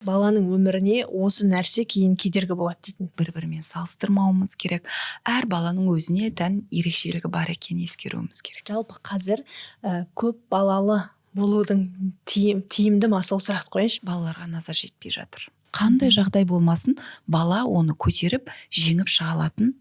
Баланың өміріне осы нәрсе кейін кедергі болады дейтін. Бір бірімен салыстырмауымыз керек. Әр баланың өзіне тән ерекшелігі бар екенін ескеруіміз керек. Жалпы қазір көп балалы болудың тиімді ма, сол сұрақты қояйыншы. Балаларға назар жетпей жатыр. Қандай жағдай болмасын, бала оны көтеріп, жеңіп шыға алатын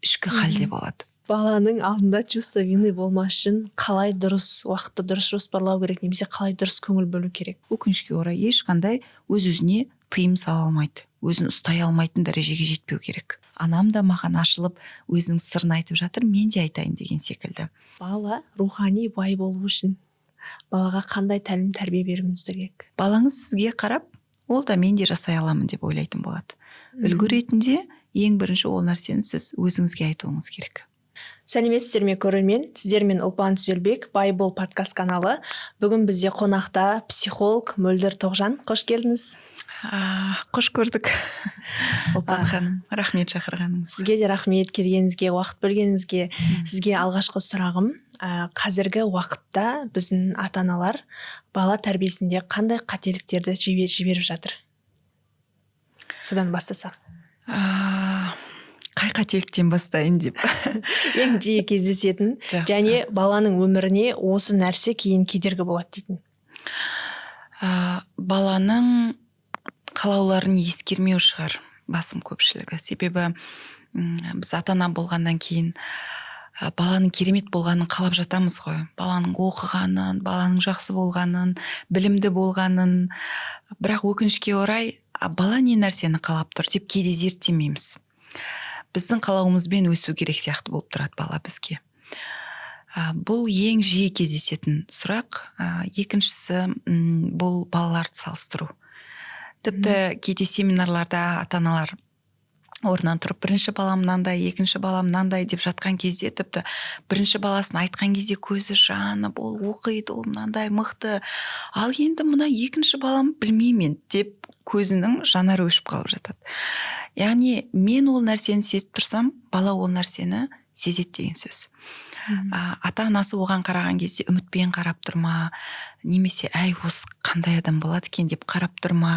ішкі халде болады. Баланың алдында чувство вины болмас үшін қалай дұрыс уақытты дұрыс жоспарлау керек немесе қалай дұрыс көңіл бөлу керек? Өкінішке орай, ешқандай өз өзіне тыйым сала алмайды, өзін ұстай алмайтын дәрежеге жетпеу керек. Анам да маған ашылып, өзінің сырын айтып жатыр, мен де айтайын деген секілді. Бала рухани бай болу үшін балаға қандай тәлім тәрбие беруіміз керек? Балаңыз сізге қарап, ол да мен де жасай аламын деп ойлайтын болады. Үлгі ретінде ең бірінші ол нәрсені сіз өзіңізге айтуыңыз керек. Сәлеметсіздер ме, көрермен! Сіздермен Ұлпан Түзелбек, «Бай бол» подкаст каналы. Бүгін бізде қонақта психолог Мөлдір Тоғжан. Қош келдіңіз! Қош көрдік, Ұлпан ханым, рахмет шақырғаныңыз. Сізге де рахмет келгеніңізге, уақыт бөлгеніңізге. Сізге алғашқы сұрағым: қазіргі уақытта біздің ата аналар бала тәрбиесінде қандай қателіктерді жіберіп жатыр? Содан бастасақ. Қай қателіктен бастайын деп. Ең жиі кездесетін. Жақсы. Және баланың өміріне осы нәрсе кейін кедергі болады дейтін. Баланың қалауларын ескермеу шығар басым көпшілігі. Себебі біз ата ана болғаннан кейін баланың керемет болғанын қалап жатамыз ғой. Баланың оқығанын, баланың жақсы болғанын, білімді болғанын. Бірақ өкінішке орай, бала не нәрсені қалап тұр деп кейде зерттемейміз. Біздің қалауымызбен өсу керек сияқты болып тұрады бала бізге. Бұл ең жиі кездесетін сұрақ. Екіншісі, бұл балаларды салыстыру. Тіпті кейде семинарларда ата аналар орнынан тұрып, бірінші балам мынандай, екінші балам мынандай деп жатқан кезде, тіпті бірінші баласын айтқан кезде көзі жанып, ол оқиды, ол мынандай мықты, ал енді мына екінші балам білмеймін деп көзінің жанары өшіп қалып жатады. Яғни мен ол нәрсені сезіп тұрсам, бала ол нәрсені сезеді деген сөз. Ата анасы оған қараған кезде үмітпен қарап тұр ма, немесе әй, осы қандай адам болады екен деп қарап тұр ма,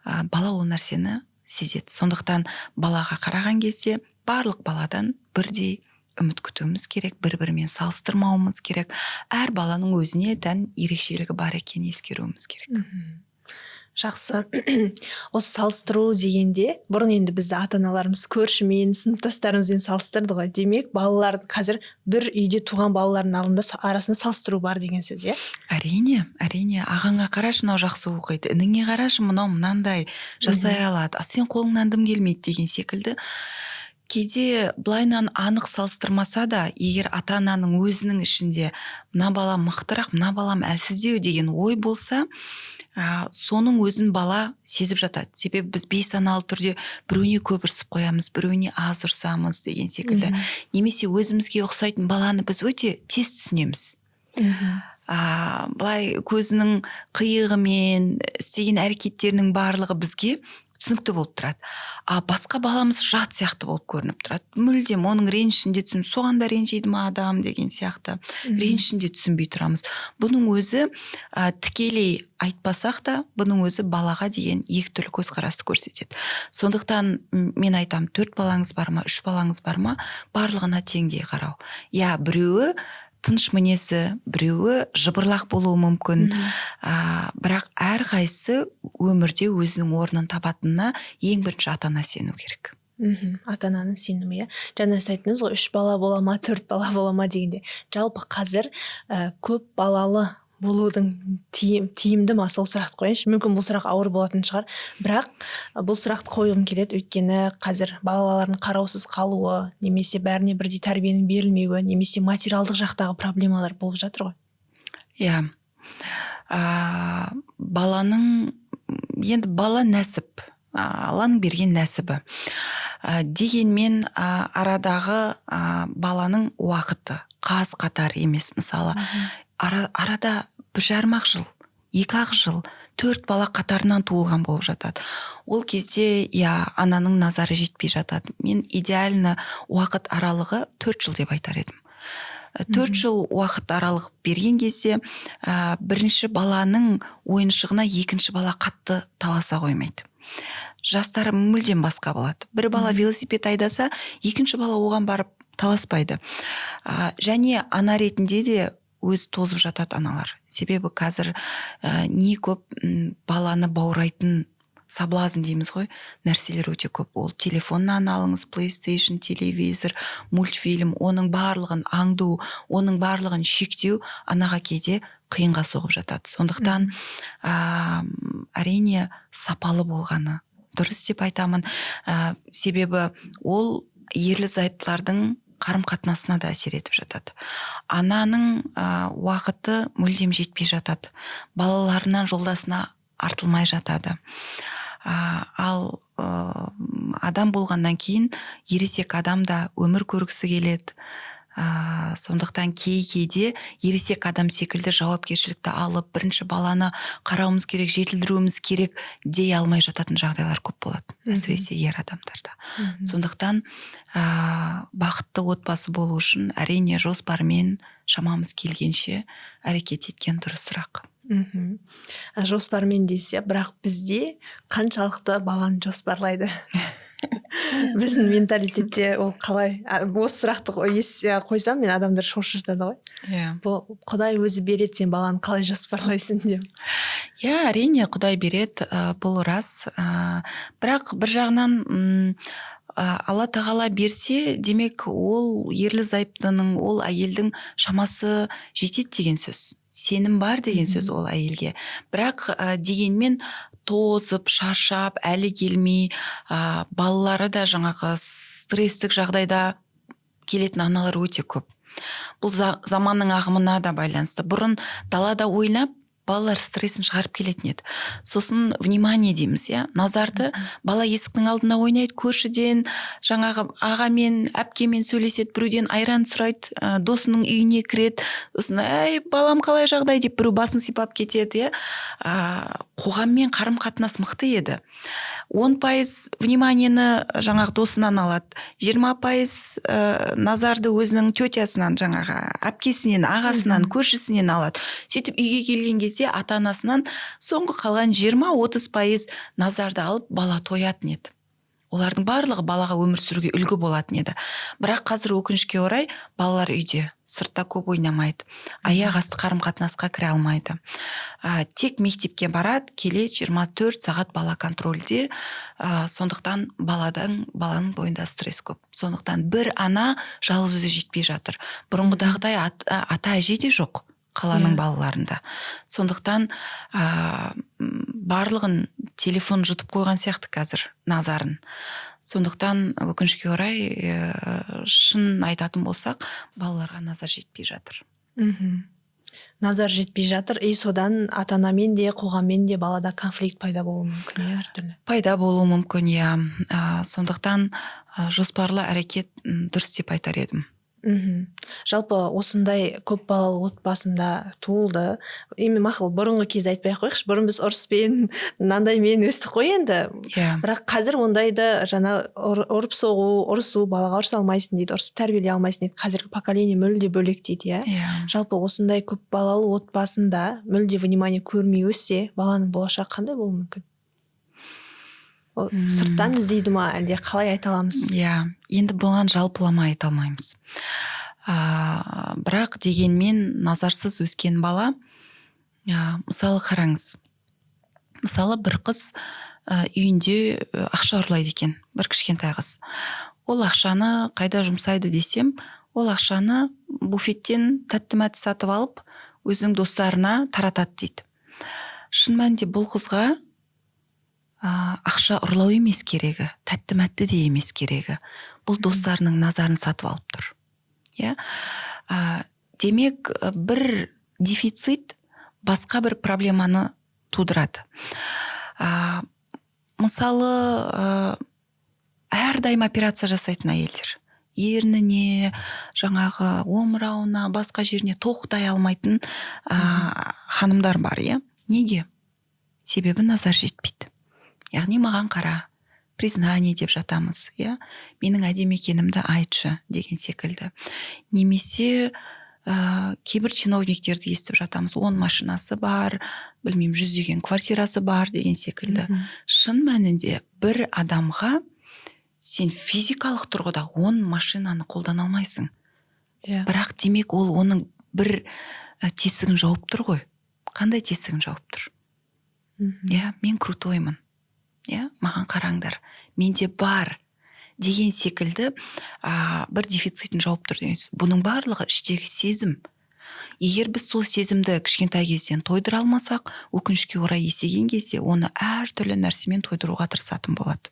бала ол нәрсені сезеді. Сондықтан балаға қараған кезде барлық баладан бірдей үміт күтуіміз керек, бір бірімен салыстырмауымыз керек. Әр баланың өзіне тән ерекшелігі бар екенін ескеруіміз керек. Жақсы. Осы салыстыру дегенде, бұрын енді бізді ата аналарымыз көршімен, сыныптастарымызбен салыстырды ғой. Демек, балалар қазір бір үйде туған балалардың алдында арасында салыстыру бар деген сөз, иә? Әрине, әрине. Ағаңа қарашы, мынау жақсы оқиды, ініңе қарашы, мынау мынандай жасай алады, а сен қолыңнан дым келмейді деген секілді. Кейде былайынан анық салыстырмаса да, егер ата ананың өзінің ішінде мына балам мықтырақ, мына балам әлсіздеу деген ой болса, соның өзін бала сезіп жатады. Себебі біз бейсаналы түрде біреуіне көп ұрсып қоямыз, біреуіне аз ұрсамыз деген секілді. Немесе өзімізге ұқсайтын баланы біз өте тез түсінеміз. Былай көзінің қиығымен істеген әрекеттерінің барлығы бізге түсінікті болып тұрады. А басқа баламыз жат сияқты болып көрініп тұрады. Мүлдем оның ренішін де түсін, соған да ренжиді ма адам деген сияқты. Ренішін де түсінбей тұрамыз. Бұның өзі, тікелей айтпасақ та, бұның өзі балаға деген екі түрлі көзқарасты көрсетеді. Сондықтан мен айтамын, төрт балаңыз бар ма, үш балаңыз бар ма, барлығына теңдей қарау. Я, біреуі тыныш мінезі, біреуі жыбырлақ болуы мүмкін. Бірақ әрқайсысы өмірде өзінің орнын табатынына ең бірінші ата ана сену керек. Ата ананың сенімі, иә. Жаңа сіз айттыңыз ғой, үш бала бола ма, төрт бала бола ма дегенде. Жалпы қазір көп балалы болудың тиімді ма, сол сұрақты қояйыншы. Мүмкін, бұл сұрақ ауыр болатын шығар, бірақ бұл сұрақты қойғым келеді, өйткені қазір балалардың қараусыз қалуы немесе бәріне бірдей тәрбиенің берілмеуі немесе материалдық жақтағы проблемалар болып жатыр ғой. Иә. Баланың енді бала нәсіп, Алланың берген нәсібі. Дегенмен арадағы баланың уақыты қаз қатар емес. Мысалы, арада 1,5-ақ жыл, 2-ақ жыл, төрт бала қатарынан туылған болып жатады. Ол кезде, иә, ананың назары жетпей жатады. Мен идеально уақыт аралығы 4 жыл деп айтар едім. 4 жыл уақыт аралық берген кезде бірінші баланың ойыншығына екінші бала қатты таласа қоймайды, жастары мүлдем басқа болады. Бір бала велосипед айдаса, екінші бала оған барып таласпайды. Және ана ретінде де өз тозып жатады аналар, себебі қазір не көп, баланы баурайтын, соблазн дейміз ғой, нәрселер өте көп. Ол телефоннан алыңыз, PlayStation, телевизор, мультфильм, оның барлығын аңду, оның барлығын шектеу анаға кейде қиынға соғып жатады. Сондықтан әрине, сапалы болғаны дұрыс деп айтамын, себебі ол ерлі зайыптылардың қарым қатынасына да әсер етіп жатады. Ананың уақыты мүлдем жетпей жатады, балаларынан жолдасына артылмай жатады. Ал адам болғаннан кейін ересек адам да өмір көргісі келеді. Сондықтан кей кейде ересек адам секілді жауапкершілікті алып, бірінші баланы қарауымыз керек, жетілдіруіміз керек дей алмай жататын жағдайлар көп болады, әсіресе ер адамдарда. Сондықтан бақытты отбасы болу үшін, әрине, жоспармен шамамыз келгенше әрекет еткен дұрысырақ. Жоспармен десе, бірақ бізде қаншалықты баланы жоспарлайды? Біздің менталитетте ол қалай? Осы сұрақты қойсам, мен адамдар шошып жатады ғой. Бұл құдай өзі береді, сен баланы қалай жоспарлайсың деп. Иә, әрине, құдай береді, бұл рас. Бірақ бір жағынан Алла тағала берсе, демек, ол ерлі зайыптының, ол әйелдің шамасы жетеді деген сөз, сенім бар деген сөз ол әйелге. Бірақ дегенмен тозып, шаршап, әлі келмей, балалары да жаңағы стресстік жағдайда келетін аналар өте көп. Бұл заманның ағымына да байланысты. Бұрын далада ойнап, балалар стрессін шығарып келетін еді. Сосын внимание дейміз, иә, назарды. Бала есіктің алдында ойнайды, көршіден жаңағы ағамен, әпкемен сөйлеседі, біреуден айран сұрайды, досының үйіне кіреді, сосын: «Әй, балам, қалай жағдай?» – деп біреу басын сипап кетеді, иә. Қоғаммен қарым қатынас мықты еді. 10% внимание ні жаңағы досынан алады, 20% назарды өзінің тетясынан, жаңағы әпкесінен, ағасынан, көршісінен алады. Сөйтіп үйге келген кезде ата анасынан соңғы қалған 20-30% назарды алып, бала тоятын еді. Олардың барлығы балаға өмір сүруге үлгі болатын еді. Бірақ қазір, өкінішке орай, балалар үйде, сыртта көп ойнамайды, аяқ асты қарым қатынасқа кіре алмайды, тек мектепке барады, келеді, 24 сағат бала контрольде. Сондықтан баланың бойында стресс көп. Сондықтан бір ана жалғыз өзі жетпей жатыр. Бұрынғыдағыдай ата әже де жоқ қаланың балаларында. Сондықтан барлығын телефон жұтып қойған сияқты қазір назарын. Сондықтан, өкінішке орай, шын айтатын болсақ, балаларға назар жетпей жатыр. Назар жетпей жатыр, и содан ата анамен де, қоғаммен де балада конфликт пайда болуы мүмкін, иә, әртүрлі. Пайда болуы мүмкін, иә. Сондықтан жоспарлы әрекет дұрыс деп айтар едім. Жалпы осындай көп балалы отбасында туылды эми. Мақұл, бұрынғы кезді айтпай ақ қояйықшы, бұрын біз ұрыспен, мынандаймен өстік қой енді. Бірақ қазір ондайды жаңа ұрып соғу, ұрысу, балаға ұрыса алмайсың дейді, ұрысып тәрбиелей алмайсың дейді, қазіргі поколение мүлде бөлек дейді, иә. Жалпы осындай көп балалы отбасында мүлде внимание көрмей өссе, баланың болашағы қандай болуы мүмкін? Ол сырттан іздейді ма, әлде қалай айта аламыз? Иә, енді бұған жалпылама айта алмаймыз, бірақ дегенмен назарсыз өскен бала, мысалы, қараңыз, мысалы, бір қыз үйінде ақша ұрлайды екен, бір кішкентай қыз. Ол ақшаны қайда жұмсайды десем, ол ақшаны буфеттен тәтті мәтті сатып алып, өзінің достарына таратады дейді. Шын мәнінде бұл қызға ақша ұрлау емес керегі, тәтті мәтті де емес керегі, бұл достарының назарын сатып алып тұр, иә. Демек, бір дефицит басқа бір проблеманы тудырады. Мысалы, әрдайым операция жасайтын әйелдер, ерніне, жаңағы омырауына, басқа жеріне тоқтай алмайтын ханымдар бар, иә. Неге? Себебі назар жетпейді, яғни маған қара, признание деп жатамыз, иә, менің әдемі екенімді айтшы деген секілді. Немесе Кейбір чиновниктерді естіп жатамыз: 10 машинасы бар, білмеймін, жүздеген квартирасы бар деген секілді. Шын мәнінде, бір адамға сен физикалық тұрғыда 10 машинаны қолдана алмайсың. Бірақ, демек, ол оның бір тесігін жауып тұр ғой. Қандай тесігін жауып тұр? Иә, мен крутоймын, иә, маған қараңдар, менде бар деген секілді бір дефицитін жауып тұр деген сөз. Бұның барлығы іштегі сезім. Егер біз сол сезімді кішкентай кезден тойдыра алмасақ, өкінішке орай, есейген кезде оны әртүрлі нәрсемен тойдыруға тырысатын болады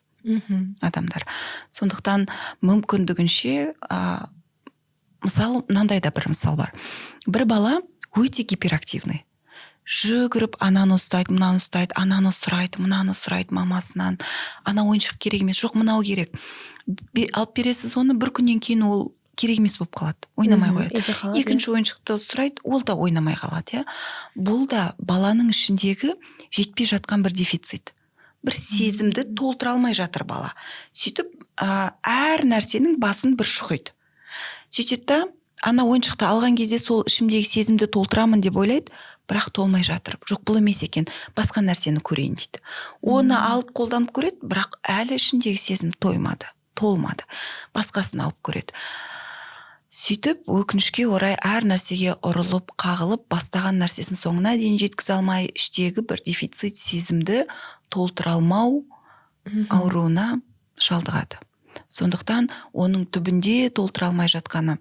адамдар. Сондықтан мүмкіндігінше, мысалы, мынандай да бір мысал бар: бір бала өте гиперактивный, жүгіріп ананы ұстайды, мынаны ұстайды, ананы сұрайды, мынаны сұрайды мамасынан. Ана ойыншық керек емес, жоқ, мынау керек. Алып бересіз оны, бір күннен кейін ол керек емес болып қалады, ойнамай қояды. Үйде қалады, иә. Екінші ойыншықты сұрайды, ол да ойнамай қалады, иә. Бұл да баланың ішіндегі жетпей жатқан бір дефицит, бір сезімді толтыра алмай жатыр бала. Сөйтіп әр нәрсенің басын бір шұқиды. Сөйтеді да, ана ойыншықты алған кезде сол ішімдегі сезімді толтырамын деп ойлайды, бірақ толмай жатыр. Жоқ, бұл емес екен, басқа нәрсені көрейін дейді. Оны алып, қолданып көреді, бірақ әлі ішіндегі сезім тоймады, толмады, басқасын алып көреді. Сөйтіп, өкінішке орай, әр нәрсеге ұрылып қағылып, бастаған нәрсесін соңына дейін жеткізе алмай, іштегі бір дефицит сезімді толтыра алмау ауруына шалдығады. Сондықтан оның түбінде толтыра алмай жатқаны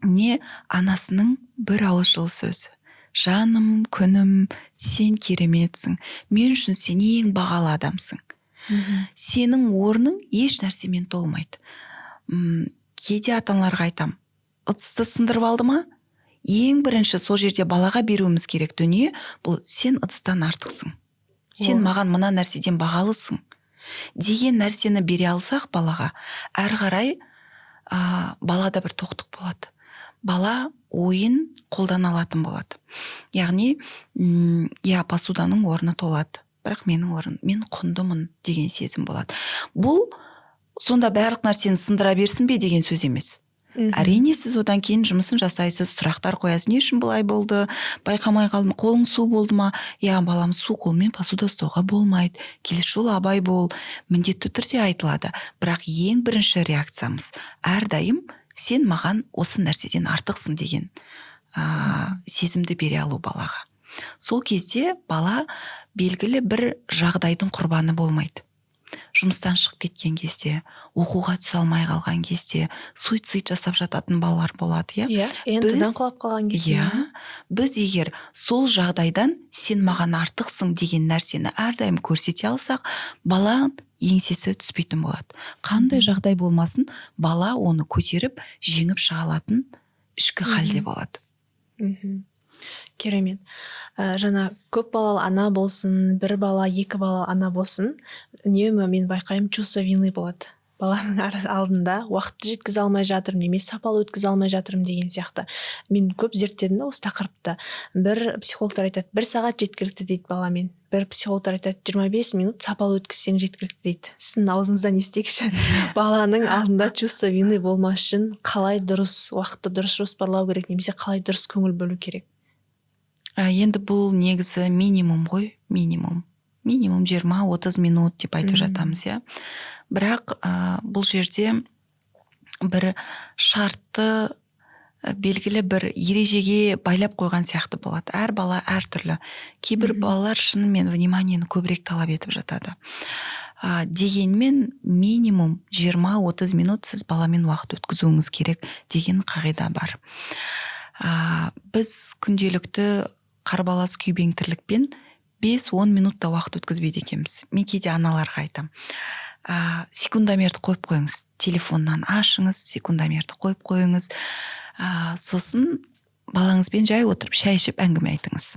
не? Анасының бір ауыз жылы сөзі: «Жаным, күнім, сен кереметсің, мен үшін сен ең бағалы адамсың, сенің орның еш нәрсемен толмайды». Кейде ата аналарға айтам: ыдысты сындырып алды ма, ең бірінші сол жерде балаға беруіміз керек дүние бұл: «Сен ыдыстан артықсың, сен маған мына нәрседен бағалысың» деген нәрсені бере алсақ балаға, әрі қарай балада бір тоқтық болады, бала ойын қолдана алатын болады. Яғни, иә, посуданың орны толады, бірақ менің орным, мен құндымын деген сезім болады. Бұл сонда барлық нәрсені сындыра берсін бе деген сөз емес. Әрине, сіз одан кейін жұмысын жасайсыз, сұрақтар қоясыз: не үшін бұлай болды, байқамай қалдым, қолың су болды ма? Иә, балам, су қолмен посуда ұстауға болмайды, келесі жолы абай бол, міндетті түрде айтылады. Бірақ ең бірінші реакциямыз әрдайым «сен маған осы нәрседен артықсың» деген сезімді бере алу балаға. Сол кезде бала белгілі бір жағдайдың құрбаны болмайды: жұмыстан шығып кеткен кезде, оқуға түсе алмай қалған кезде, суицид жасап жататын балалар болады, иә. Иә, ҰБТ-дан құлап қалған кезде. Иә, біз егер сол жағдайдан «сен маған артықсың» деген нәрсені әрдайым көрсете алсақ, бала еңсесі түспейтін болады. Қандай жағдай болмасын, бала оны көтеріп, жеңіп шыға алатын ішкі халде болады. Керемет. Жаңа көп балалы ана болсын, бір бала, екі балалы ана болсын, үнемі мен байқаймын, чувство вины болады баланың алдында: уақытты жеткізе алмай жатырмын немесе сапалы өткізе алмай жатырмын деген сияқты. Мен көп зерттедім да осы тақырыпты. Бір психологтар айтады, бір сағат жеткілікті дейді баламен, бір психологтар айтады, 25 минут сапалы өткізсең жеткілікті дейді. Сіздің аузыңыздан естейікші: баланың алдында чувство вины болмас үшін қалай дұрыс уақытты дұрыс жоспарлау керек немесе қалай дұрыс көңіл бөлу керек? Енді бұл негізі минимум ғой, минимум 20-30 минут деп айтып жатамыз, иә. Бірақ бұл жерде бір шартты, белгілі бір ережеге байлап қойған сияқты болады. Әр бала әртүрлі. Кейбір балалар шынымен вниманиені көбірек талап етіп жатады. Дегенмен минимум 20-30 минут сіз баламен уақыт өткізуіңіз керек деген қағида бар. Біз күнделікті қарбалас, күйбең тірлікпен 5-10 минутта уақыт өткізбейді екенбіз. Мен кейде аналарға айтамын: секундомерді қойып қойыңыз, телефоннан ашыңыз, секундомерді қойып қойыңыз, сосын балаңызбен жай отырып, шай ішіп, әңгіме айтыңыз.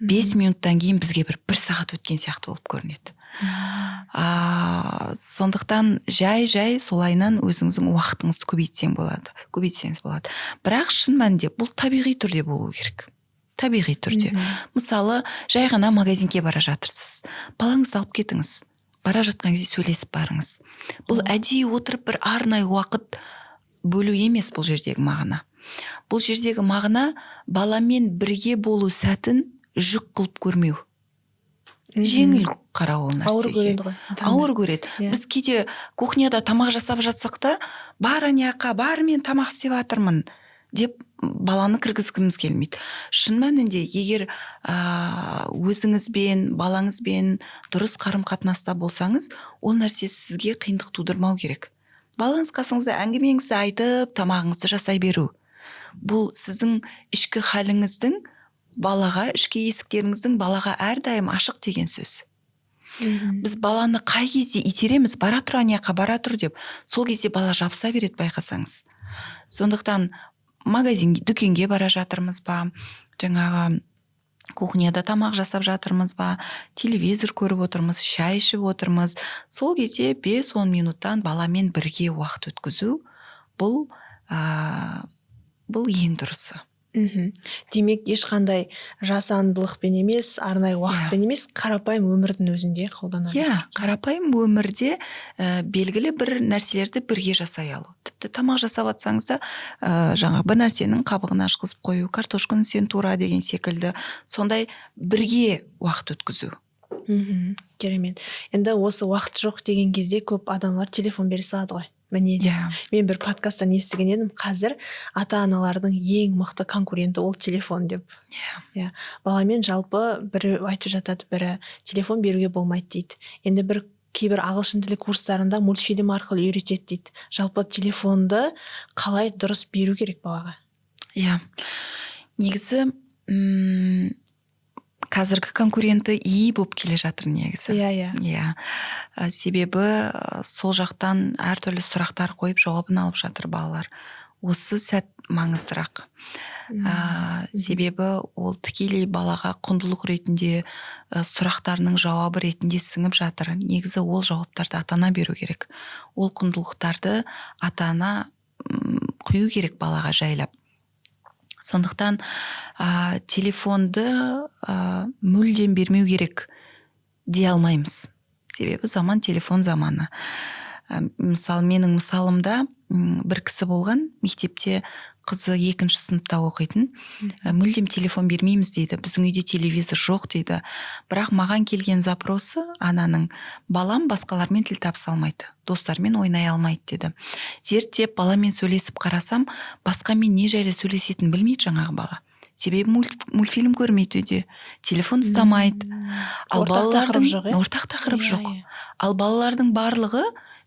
5 минуттан кейін бізге бір сағат өткен сияқты болып көрінеді. Сондықтан жай жай солайынан өзіңіздің уақытыңызды көбейтсең болады, көбейтсеңіз болады. Бірақ шын мәнінде бұл табиғи түрде болу керек, табиғи түрде. Мысалы, жай ғана магазинге бара жатырсыз, балаңызды алып кетіңіз, бара жатқан кезде сөйлесіп барыңыз. Бұл әдейі отырып бір арнайы уақыт бөлу емес бұл жердегі мағына. Бұл жердегі мағына баламен бірге болу сәтін жүк қылып көрмеу. Жеңіл қарау ол нәрсеге. Ауыр көреді ғой. Ауыр көреді. Иә. Біз кейде кухняда тамақ жасап жатсақ та, бар аняққа, бар, мен тамақ істеп жатырмын деп баланы кіргізгіміз келмейді. Шын мәнінде, егер өзіңізбен, балаңызбен дұрыс қарым қатынаста болсаңыз, ол нәрсе сізге қиындық тудырмау керек. Балаңыз қасыңызда әңгімеңізді айтып, тамағыңызды жасай беру. Бұл сіздің ішкі халіңіздің балаға, ішкі есіктеріңіздің балаға әрдайым ашық деген сөз. Біз баланы қай кезде итереміз, бара тұр аняққа, бара тұр деп, сол кезде бала жабыса береді, байқасаңыз. Сондықтан магазин, дүкенге бара жатырмыз ба, жаңағы кухняда тамақ жасап жатырмыз ба, телевизор көріп отырмыз, шай ішіп отырмыз, сол кезде 5-10 минуттан баламен бірге уақыт өткізу бұл ең дұрысы. Демек, ешқандай жасандылықпен емес, арнайы уақытпен емес, қарапайым өмірдің өзінде қолданады. Иә, қарапайым өмірде белгілі бір нәрселерді бірге жасай алу. Тіпті тамақ жасап жатсаңыз да, жаңағы бір нәрсенің қабығын ашқызып қою, картошканы сен тура деген секілді, сондай бірге уақыт өткізу. Керемет. Енді осы уақыт жоқ деген кезде көп адамдар телефон бере салады ғой, міне деп. Мен бір подкасттан естіген едім, қазір ата аналардың ең мықты конкуренті ол телефон деп. Иә. Баламен жалпы бірі айтып жатады, бірі телефон беруге болмайды дейді. Енді бір кейбір ағылшын тілі курстарында мультфильм арқылы үйретеді дейді. Жалпы телефонды қалай дұрыс беру керек балаға? Иә. Негізі қазіргі конкуренті ИИ болып келе жатыр негізі. Иә, иә. Иә. Себебі сол жақтан әртүрлі сұрақтар қойып, жауабын алып жатыр балалар. Осы сәт маңыздырақ. Себебі ол тікелей балаға құндылық ретінде, сұрақтарының жауабы ретінде сіңіп жатыр. Негізі ол жауаптарды ата-ана беру керек. Ол құндылықтарды ата-ана құю керек балаға жайлап. Сондықтан телефонды мүлдем бермеу керек дей алмаймыз. Себебі заман телефон заманы. Мысалы, менің мысалымда бір кісі болған, мектепте қызы екінші сыныпта оқитын. Мүлдем телефон бермейміз дейді, біздің үйде телевизор жоқ дейді. Бірақ маған келген запросы ананың: балам басқалармен тіл табыса алмайды, достарымен ойнай алмайды деді. Зерттеп, баламен сөйлесіп қарасам, басқамен не жайлы сөйлесетінін білмейді жаңағы бала. Себебі мультфильм көрмейді үйде, телефон ұстамайды. Ал Ортақ тақырып балалардың жоқ, иә? Ортақ тақырып жоқ. Ал балалардың барлығы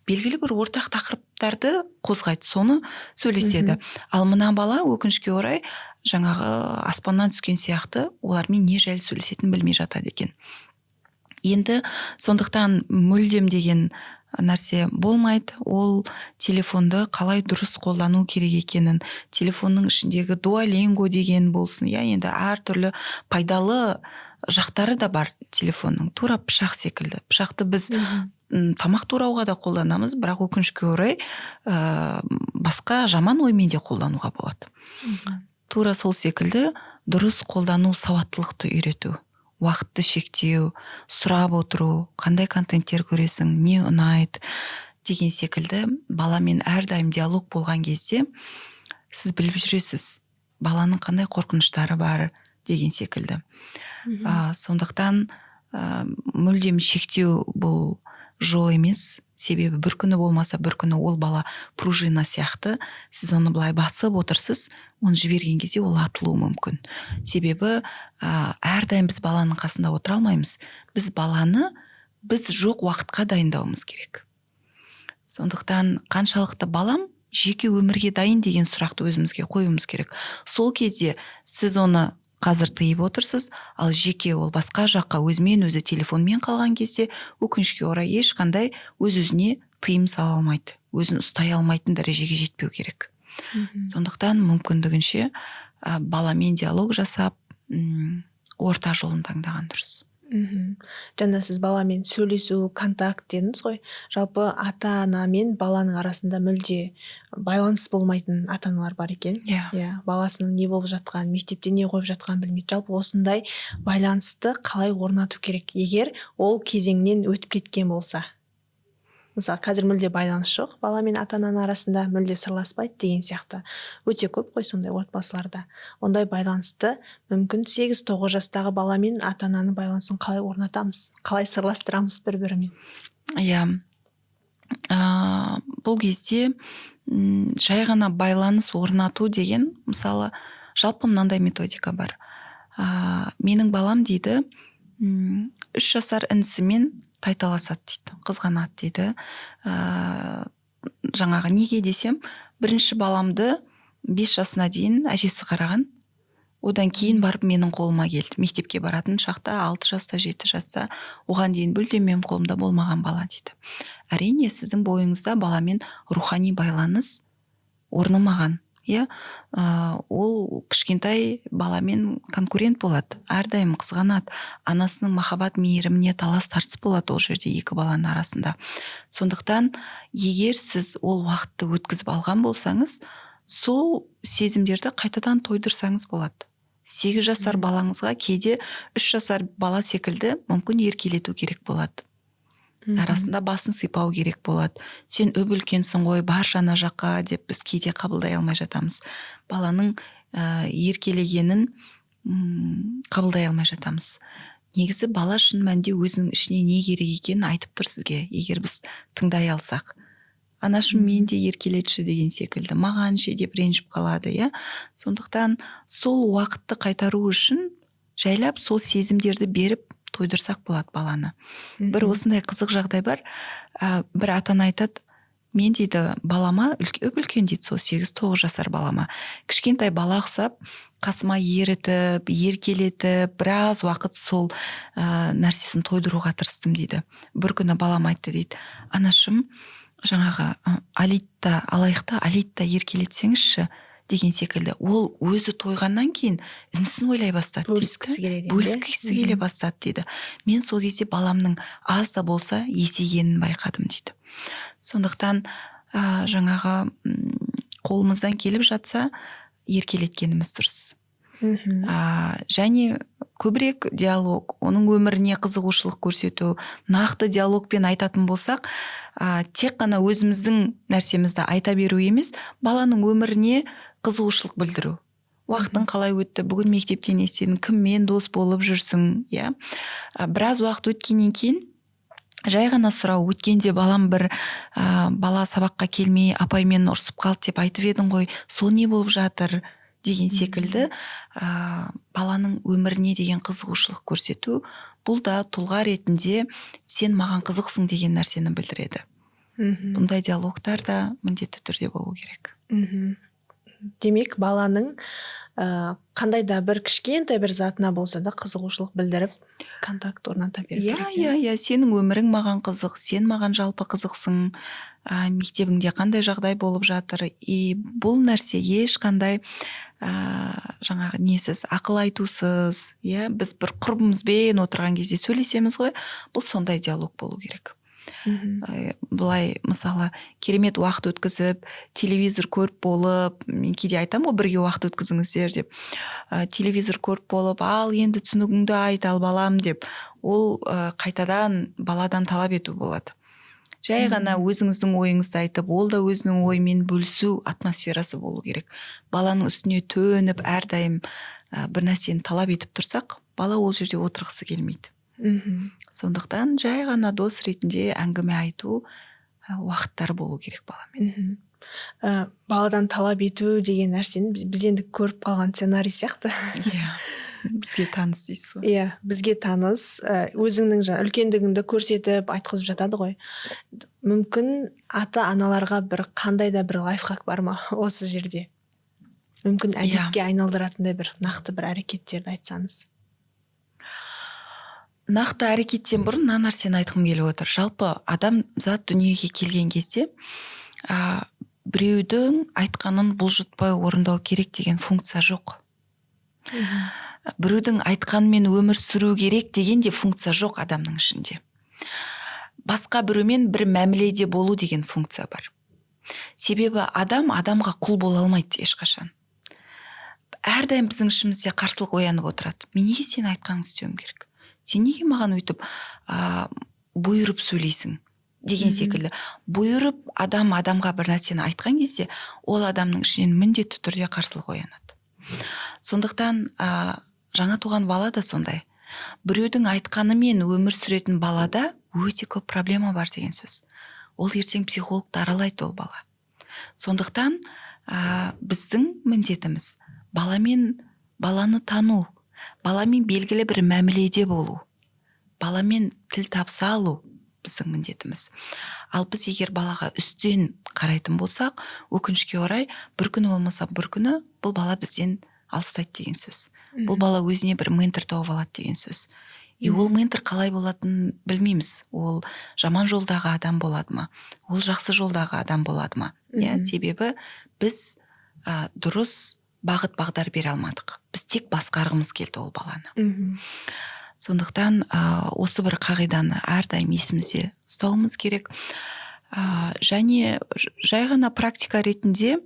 белгілі бір ортақ тақырыптарды қозғайды, соны сөйлеседі. Ал мына бала, өкінішке орай, жаңағы аспаннан түскен сияқты олармен не жайлы сөйлесетінін білмей жатады екен. Енді сондықтан мүлдем деген нәрсе болмайды. Ол телефонды қалай дұрыс қолдану керек екенін, телефонның ішіндегі Дуолинго деген болсын, иә, енді әртүрлі пайдалы жақтары да бар телефонның. Тура пышақ секілді. Пышақты біз тамақ турауға да қолданамыз, бірақ өкінішке орай, басқа жаман оймен де қолдануға болады. Тура сол секілді дұрыс қолдану, сауаттылықты үйрету, уақытты шектеу, сұрап отыру, қандай контенттер көресің, не ұнайды деген секілді. Баламен әрдайым диалог болған кезде сіз біліп жүресіз, баланың қандай қорқыныштары бар деген секілді. Сондықтан мүлдем шектеу бұл жол емес. Себебі бір күні болмаса бір күні ол бала пружина сияқты, сіз оны былай басып отырсыз, оны жіберген кезде ол атылуы мүмкін. Себебі әрдайым біз баланың қасында отыра алмаймыз. Біз баланы біз жоқ уақытқа дайындауымыз керек. Сондықтан қаншалықты балам жеке өмірге дайын деген сұрақты өзімізге қоюымыз керек. Сол кезде сіз оны қазір тыйып отырсыз, ал жеке ол басқа жаққа өзімен өзі телефонмен қалған кезде, өкінішке орай, ешқандай өз өзіне тыйым сала алмайды, өзін ұстай алмайтын дәрежеге жетпеу керек. Сондықтан мүмкіндігінше баламен диалог жасап, орта жолын таңдаған дұрыс. Жаңа сіз баламен сөйлесу, контакт дедіңіз ғой. Жалпы ата ана мен баланың арасында мүлде байланыс болмайтын ата аналар бар екен. Иә. Иә, баласының не болып жатқанын, мектепте не қойып жатқанын білмейді. Жалпы осындай байланысты қалай орнату керек, егер ол кезеңнен өтіп кеткен болса? Мысалы, қазір мүлде байланыс жоқ бала мен ата ананың арасында, мүлде сырласпайды деген сияқты. Өте көп қой сондай отбасыларда. Ондай байланысты мүмкін 8-9 жастағы бала мен ата ананың байланысын қалай орнатамыз, қалай сырластырамыз бір бірімен? Иә, бұл кезде жай ғана байланыс орнату деген, мысалы, жалпы мынандай методика бар. Менің балам дейді, 3 жасар інісімен тайталасады дейді, қызғанады дейді. Жаңағы неге десем, бірінші баламды 5 жасына дейін әжесі қараған, одан кейін барып менің қолыма келді. Мектепке баратын шақта 6 жаста, 7 жаста, оған дейін мүлдем менің қолымда болмаған бала дейді. Әрине, сіздің бойыңызда баламен рухани байланыс орнамаған, иә. Ол кішкентай баламен конкурент болады, әрдайым қызғанады, анасының махаббат мейіріміне талас тартыс болады ол жерде екі баланың арасында. Сондықтан егер сіз ол уақытты өткізіп алған болсаңыз, сол сезімдерді қайтадан тойдырсаңыз болады. 8 жасар балаңызға кейде 3 жасар бала секілді мүмкін еркелету керек болады, арасында басын сипау керек болады. Сен үп үлкенсің ғой, баршы ана жаққа деп біз кейде қабылдай алмай жатамыз. Баланың еркелегенін қабылдай алмай жатамыз. Негізі бала шын мәнінде өзінің ішіне не керек екенін айтып тұр сізге, егер біз тыңдай алсақ. Анашым, мен де еркелетші деген секілді, маған ше деп ренжіп қалады, иә. Сондықтан сол уақытты қайтару үшін жайлап сол сезімдерді беріп тойдырсақ болады баланы. Бір осындай қызық жағдай бар. Бір ата ана айтады: мен дейді балама, үп үлкен дейді, сол 8-9 жасар балама кішкентай бала ұқсап қасыма ерітіп, еркелетіп, біраз уақыт сол нәрсесін тойдыруға тырыстым дейді. Бір күні балам айтты дейді: анашым, жаңағы Алитта алайық та, Алитта еркелетсеңізші деген секілді. Ол өзі тойғаннан кейін інісін ойлай бастады дейді. Бөліскісі келеді енді, иә? Бөліскісі келе бастады дейді. Мен сол кезде баламның аз да болса есейгенін байқадым дейді. Сондықтан жаңағы қолымыздан келіп жатса, еркелеткеніміз дұрыс. Және көбірек диалог, оның өміріне қызығушылық көрсету. Нақты диалогпен айтатын болсақ, тек қана өзіміздің нәрсемізді айта беру емес, баланың өміріне қызығушылық білдіру. Уақытың қалай өтті, бүгін мектепте не істедің, кіммен дос болып жүрсің, иә. Біраз уақыт өткеннен кейін жай ғана сұрау. Өткенде балам бір бала сабаққа келмей, апаймен ұрысып қалды деп айтып едің ғой, сол не болып жатыр деген секілді. Баланың өміріне деген қызығушылық көрсету, бұл да тұлға ретінде сен маған қызықсың деген нәрсені білдіреді. Бұндай диалогтар да міндетті түрде болу керек. Демек, баланың қандай да бір кішкентай бір затына болса да қызығушылық білдіріп, контакт орната беру керек. Иә, сенің өмірің маған қызық, сен маған жалпы қызықсың, мектебіңде қандай жағдай болып жатыр. И бұл нәрсе ешқандай жаңағы несіз, ақыл айтусыз, иә. Біз бір құрбымызбен отырған кезде сөйлесеміз ғой, бұл сондай диалог болу керек. Былай, мысалы, керемет уақыт өткізіп, телевизор көріп болып, мен кейде айтамын ғой, бірге уақыт өткізіңіздер деп. Телевизор көріп болып, ал енді түсінігіңді айт, ал балам деп, ол қайтадан баладан талап ету болады. Жай ғана өзіңіздің ойыңызды айтып, ол да өзінің ойымен бөлісу атмосферасы болу керек. Баланың үстіне төніп, әрдайым бір нәрсені талап етіп тұрсақ, бала ол жерде отырғысы келмейді. Сондықтан жай ғана дос ретінде әңгіме айту уақыттар болу керек баламен. Баладан талап ету деген нәрсені біз енді көріп қалған сценарий сияқты. Иә, бізге таныс дейсіз ғой. Иә, бізге таныс. Өзіңнің жаңа үлкендігіңді көрсетіп айтқызып жатады ғой. Мүмкін, ата аналарға бір қандай да бір лайфхак бар ма осы жерде? Мүмкін, әдетке айналдыратындай бір нақты бір әрекеттерді айтсаңыз. Нақты әрекеттен бұрын мына нәрсені айтқым келіп отыр. Жалпы адамзат дүниеге келген кезде біреудің айтқанын бұлжытпай орындау керек деген функция жоқ. Біреудің айтқанымен өмір сүру керек деген де функция жоқ адамның ішінде. Басқа біреумен бір мәміледе болу деген функция бар. Себебі адам адамға құл бола алмайды ешқашан. Әрдайым біздің ішімізде қарсылық оянып отырады. Мен неге сенің айтқаныңды істеуім керек? Сен неге маған өйтіп бұйырып сөйлейсің? Деген секілді. Бұйырып адам адамға бір нәрсені айтқан кезде, ол адамның ішінен міндетті түрде қарсылық оянады. Сондықтан жаңа туған бала да сондай. Біреудің айтқанымен өмір сүретін балада өте көп проблема бар деген сөз. Ол ертең психологты аралайды ол бала. Сондықтан біздің міндетіміз баламен, баланы тану, баламен белгілі бір мәміледе болу, баламен тіл табыса алу біздің міндетіміз. Ал біз егер балаға үстен қарайтын болсақ, өкінішке орай, бір күні болмаса бір күні бұл бала бізден алыстайды деген сөз. Бұл бала өзіне бір ментор тауып алады деген сөз. И ол ментор қалай болатынын білмейміз. Ол жаман жолдағы адам болады ма, ол жақсы жолдағы адам болады ма, иә? Себебі біз дұрыс бағыт бағдар бере алмадық, біз тек басқарғымыз келді ол баланы. Сондықтан осы бір қағиданы әрдайым есімізде ұстауымыз керек. Және жай ғана практика ретінде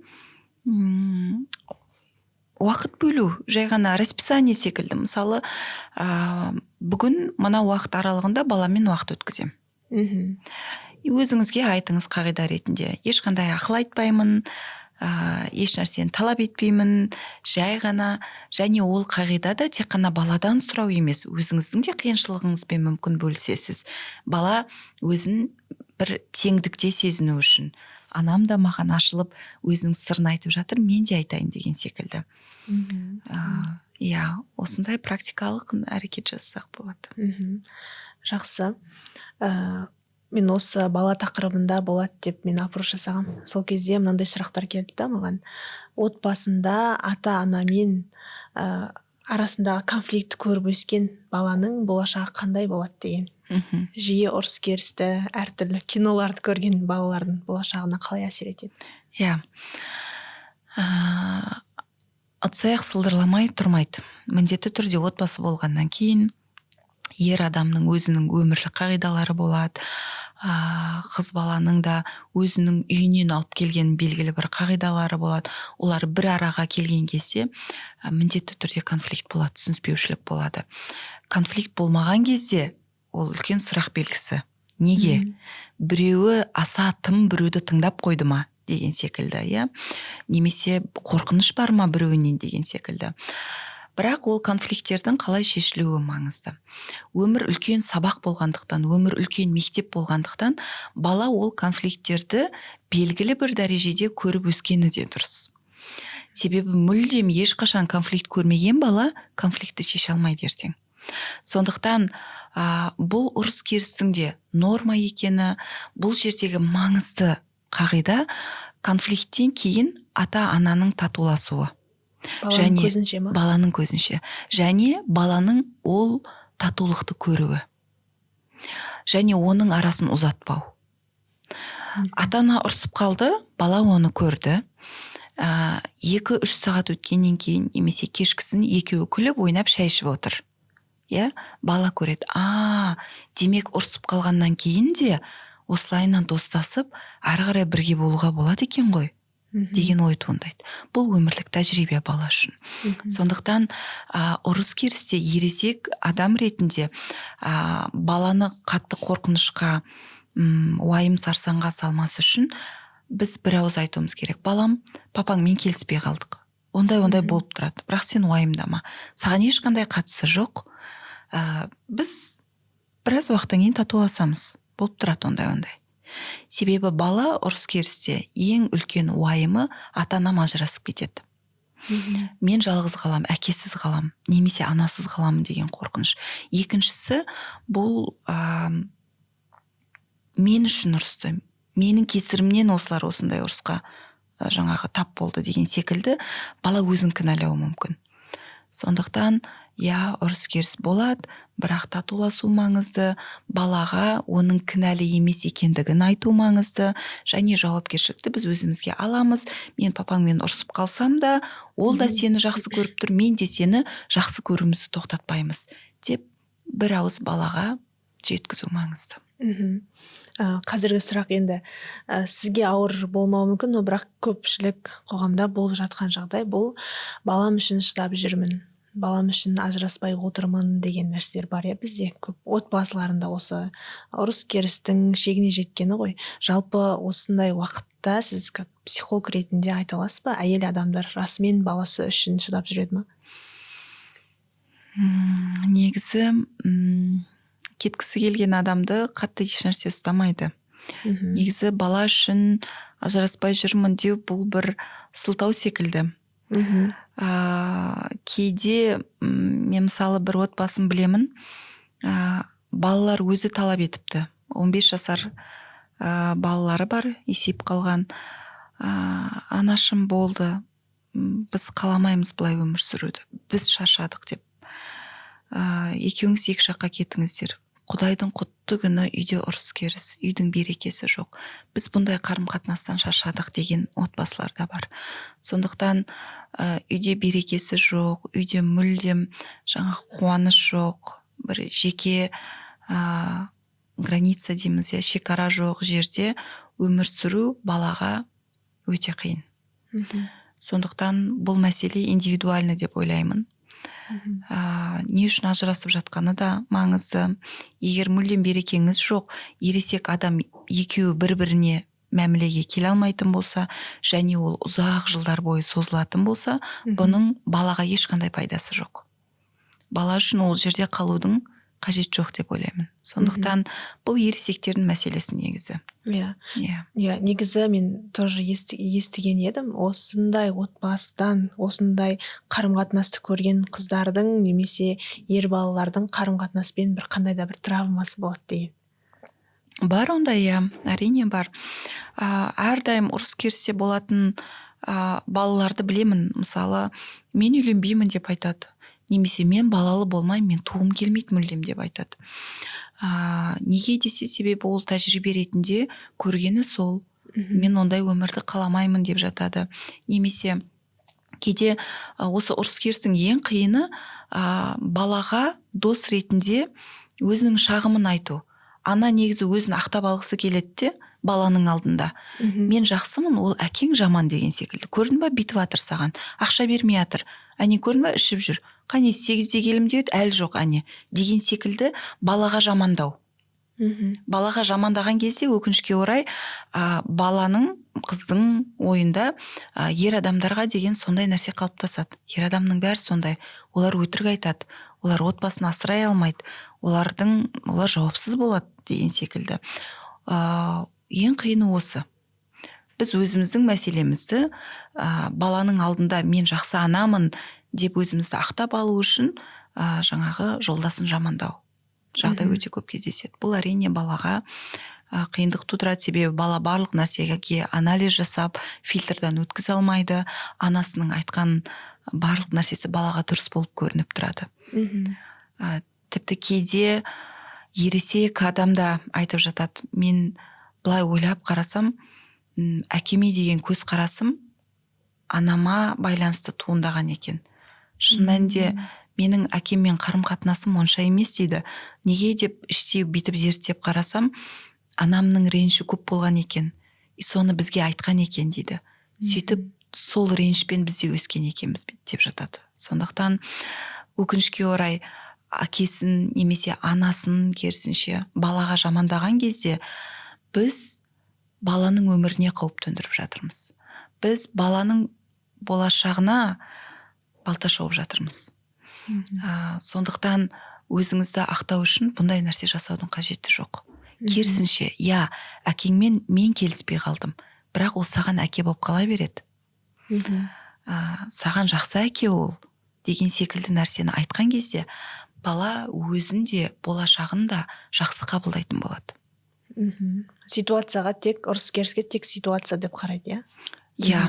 уақыт бөлу, жай ғана расписание секілді. Мысалы, бүгін мына уақыт аралығында баламен уақыт өткіземін. Өзіңізге айтыңыз қағида ретінде: ешқандай ақыл айтпаймын, еш нәрсені талап етпеймін, жай ғана. Және ол қағида да тек қана баладан сұрау емес, өзіңіздің де қиыншылығыңызбен мүмкін бөлісесіз. Бала өзін бір теңдікте сезіну үшін, анам да маған ашылып, өзінің сырын айтып жатыр, мен де айтайын деген секілді. Иә, осындай практикалық әрекет жасасақ болады. Жақсы. Мен осы бала тақырыбында болады деп мен опрос жасағанмын. Сол кезде мынандай сұрақтар келді да маған: отбасында ата анамен арасындағы конфликтті көріп өскен баланың болашағы қандай болады деген. Жиі ұрыс керісті, әртүрлі киноларды көрген балалардың болашағына қалай әсер етеді? Иә, ыдыс аяқ сылдырламай тұрмайды. Міндетті түрде отбасы болғаннан кейін ер адамның өзінің өмірлік қағидалары болады, қыз баланың да өзінің үйінен алып келген белгілі бір қағидалары болады. Олар бір араға келген кезде міндетті түрде конфликт болады, түсініспеушілік болады. Конфликт болмаған кезде ол үлкен сұрақ белгісі: неге? Біреуі аса тым біреуді тыңдап қойды ма деген секілді, иә, немесе қорқыныш бар ма біреуінен деген секілді. Бірақ ол конфликттердің қалай шешілуі маңызды. Өмір үлкен сабақ болғандықтан, өмір үлкен мектеп болғандықтан, бала ол конфликттерді белгілі бір дәрежеде көріп өскені де дұрыс. Себебі мүлдем ешқашан конфликт көрмеген бала конфликтті шеше алмайды ертең. Сондықтан бұл ұрыс керістің де норма екені, бұл жердегі маңызды қағида — конфликттен кейін ата ананың татуласуы. Баланың Және көзінше ма? Баланың көзінше. Және баланың ол татулықты көруі және оның арасын ұзатпау. Ата ана ұрсып қалды, бала оны көрді. 2-3 сағат өткеннен кейін немесе кешкісін екеуі күліп ойнап, шай ішіп отыр, иә. Бала көреді: а, демек, ұрсып қалғаннан кейін де осылайынан достасып, ары қарай бірге болуға болады екен ғой деген ой туындайды. Бұл өмірлік тәжірибе бала үшін. Сондықтан ұрыс керісте ересек адам ретінде баланы қатты қорқынышқа, уайым сарсаңға салмас үшін біз бір ауыз айтуымыз керек: «Балам, папаңмен келіспей қалдық, ондай ондай болып тұрады, бірақ сен уайымдама, саған ешқандай қатысы жоқ. Біз біраз уақыттан кейін татуласамыз, болып тұрады ондай ондай Себебі бала ұрыс керісте ең үлкен уайымы: ата анам ажырасып кетеді, мен жалғыз қалам, әкесіз қалам немесе анасыз қаламын деген қорқыныш. Екіншісі, бұл мен үшін ұрысты, менің кесірімнен осылар осындай ұрысқа жаңағы тап болды деген секілді бала өзін кінәлауы мүмкін. Сондықтан, иә, ұрыс керіс болады, бірақ татуласу маңызды, балаға оның кінәлі емес екендігін айту маңызды және жауапкершілікті біз өзімізге аламыз. Мен папаңмен ұрысып қалсам да, ол да сені жақсы көріп тұр, мен де сені жақсы көруімізді тоқтатпаймыз деп бір ауыз балаға жеткізу маңызды. Қазіргі сұрақ енді сізге ауыр болмауы мүмкін, но бірақ көпшілік қоғамда болып жатқан жағдай бұл: балам үшін шыдап жүрмін. Балам үшін ажыраспай отырмын деген нәрселер бар, иә, бізде көп отбасыларында осы ұрыс керістің шегіне жеткені ғой. Жалпы осындай уақытта сіз как психолог ретінде айта аласыз ба, әйел адамдар расымен баласы үшін шыдап жүреді ма? Негізі, кеткісі келген адамды қатты ешнәрсе ұстамайды. Негізі бала үшін ажыраспай жүрмін деу — бұл бір сылтау секілді. Кейде, мен мысалы бір отбасын білемін, балалар өзі талап етіпті. 15 жасар балалары бар, есейіп қалған. «Анашым, болды, біз қаламаймыз былай өмір сүруді, біз шаршадық», — деп. «Екеуіңіз екі жаққа кетіңіздер, құдайдың құтты күні үйде ұрыс керіс, үйдің берекесі жоқ, біз бұндай қарым қатынастан шаршадық» деген отбасылар да бар. Сондықтан үйде берекесі жоқ, үйде мүлдем жаңа қуаныш жоқ, бір жеке граница дейміз, иә, шекара жоқ жерде өмір сүру балаға өте қиын. Сондықтан бұл мәселе индивидуально деп ойлаймын. Не үшін ажырасып жатқаны да маңызды. Егер мүлдем берекеңіз жоқ, ересек адам екеуі бір біріне мәмілеге келе алмайтын болса және ол ұзақ жылдар бойы созылатын болса, бұның балаға ешқандай пайдасы жоқ. Бала үшін ол жерде қалудың қажеті жоқ деп ойлаймын. Сондықтан бұл ересектердің мәселесі негізі. Иә. Иә, негізі мен тоже естіген едім, осындай отбасыдан, осындай қарым қатынасты көрген қыздардың немесе ер балалардың қарым қатынаспен бір қандай да бір травмасы болады деген. Бар ондай, иә, әрине, бар. Әрдайым ұрыс керісте болатын балаларды білемін. Мысалы, «Мен үйленбеймін» деп айтады немесе «Мен балалы болмаймын, мен туғым келмейді мүлдем» деп айтады. Неге десе, себебі ол тәжірибе ретінде көргені сол. «Мен ондай өмірді қаламаймын» деп жатады. Немесе кейде осы ұрыс керістің ең қиыны балаға дос ретінде өзінің шағымын айту. Ана негізі өзін ақтап алғысы келеді де баланың алдында. «Мен жақсымын, ол әкең жаман» деген секілді. «Көрдің ба, бүйтіп жатыр, саған ақша бермей жатыр, әне, көрдің ба, ішіп жүр, қане, 8-де келем деп еді, әлі жоқ, әне» деген секілді балаға жамандау. Балаға жамандаған кезде, өкінішке орай, баланың, қыздың ойында ер адамдарға деген сондай нәрсе қалыптасады: ер адамның бәрі сондай, олар өтірік айтады, олар отбасын асырай алмайды, олар жауапсыз болады деген секілді. Ең қиыны осы: біз өзіміздің мәселемізді баланың алдында «мен жақсы анамын» деп өзімізді ақтап алу үшін жаңағы жолдасын жамандау жағдай өте көп кездеседі. Бұл, әрине, балаға қиындық тудырады, себебі бала барлық нәрсеге анализ жасап, фильтрдан өткізе алмайды. Анасының айтқан барлық нәрсесі балаға дұрыс болып көрініп тұрады. Тіпті кейде ересек адам да айтып жатады: «Мен былай ойлап қарасам, әкеме деген көзқарасым анама байланысты туындаған екен. Шын мәнінде менің әкеммен қарым қатынасым онша емес», — дейді. «Неге?» деп іштей бүйтіп зерттеп қарасам, анамның реніші көп болған екен и соны бізге айтқан екен дейді. «Сөйтіп сол ренішпен біз де өскен екенбіз» деп жатады. Сондықтан, өкінішке орай, әкесін немесе анасын керісінше балаға жамандаған кезде біз баланың өміріне қауіп төндіріп жатырмыз, біз баланың болашағына балта шауып жатырмыз. Сондықтан өзіңізді ақтау үшін бұндай нәрсе жасаудың қажеті жоқ. Керісінше, иә, әкеңмен мен келіспей қалдым, бірақ ол саған әке болып қала береді, саған жақсы әке ол деген секілді нәрсені айтқан кезде бала өзін де, болашағын да жақсы қабылдайтын болады. Ситуацияға тек, ұрыс керіске тек ситуация деп қарайды, иә? Иә,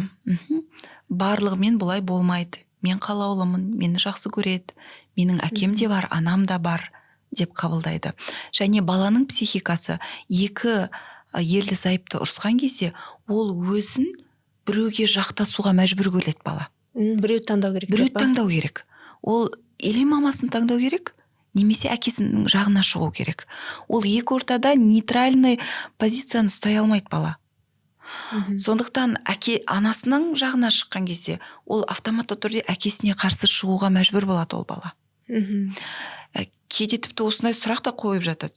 барлығымен бұлай болмайды, мен қалаулымын, мені жақсы көреді, менің әкем де бар, анам да бар деп қабылдайды. Және баланың психикасы екі ерлі зайыпты ұрысқан кезде ол өзін біреуге жақтасуға мәжбүр көреді бала. Біреуді таңдау керек Біреуді деп па? таңдау керек. Ол или мамасын таңдау керек, немесе әкесінің жағына шығу керек. Ол екі ортада нейтральный позицияны ұстай алмайды бала. Сондықтан әке анасының жағына шыққан кезде ол автоматты түрде әкесіне қарсы шығуға мәжбүр болады ол бала. Кейде тіпті осындай сұрақ та қойып жатады: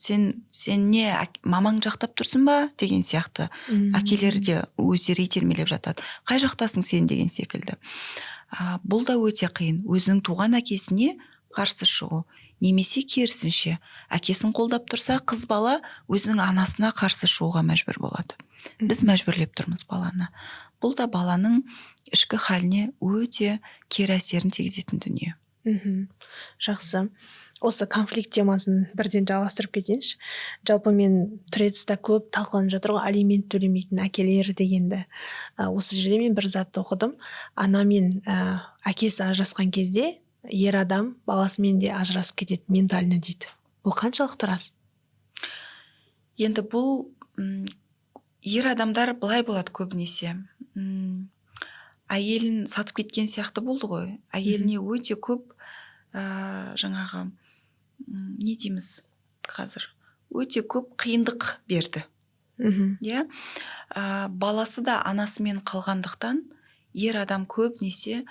сен не, мамаң жақтап тұрсың ба деген сияқты. Әкелері де өздері итермелеп жатады, қай жақтасың сен деген секілді. Бұл да өте қиын, өзінің туған әкесіне қарсы шығу. Немесе керісінше, әкесін қолдап тұрса, қыз бала өзінің анасына қарсы шығуға мәжбүр болады. Біз мәжбүрлеп тұрмыз баланы. Бұл да баланың ішкі халіне өте кері әсерін тигізетін дүние. Жақсы, осы конфликт темасын бірден жалғастырып кетейінші. Жалпы мен Тредста көп талқыланып жатыр ғой алимент төлемейтін әкелер дегенді. Осы жерде мен бір затты оқыдым: ана мен әкесі ажырасқан кезде ер адам баласымен де ажырасып кетеді ментально дейді. Бұл қаншалықты рас? Енді бұл ер адамдар былай болады көбінесе: әйелін сатып кеткен сияқты болды ғой. Әйеліне өте көп жаңағы не дейміз қазір, өте көп қиындық берді. Иә, баласы да анасымен қалғандықтан, ер адам көбінесе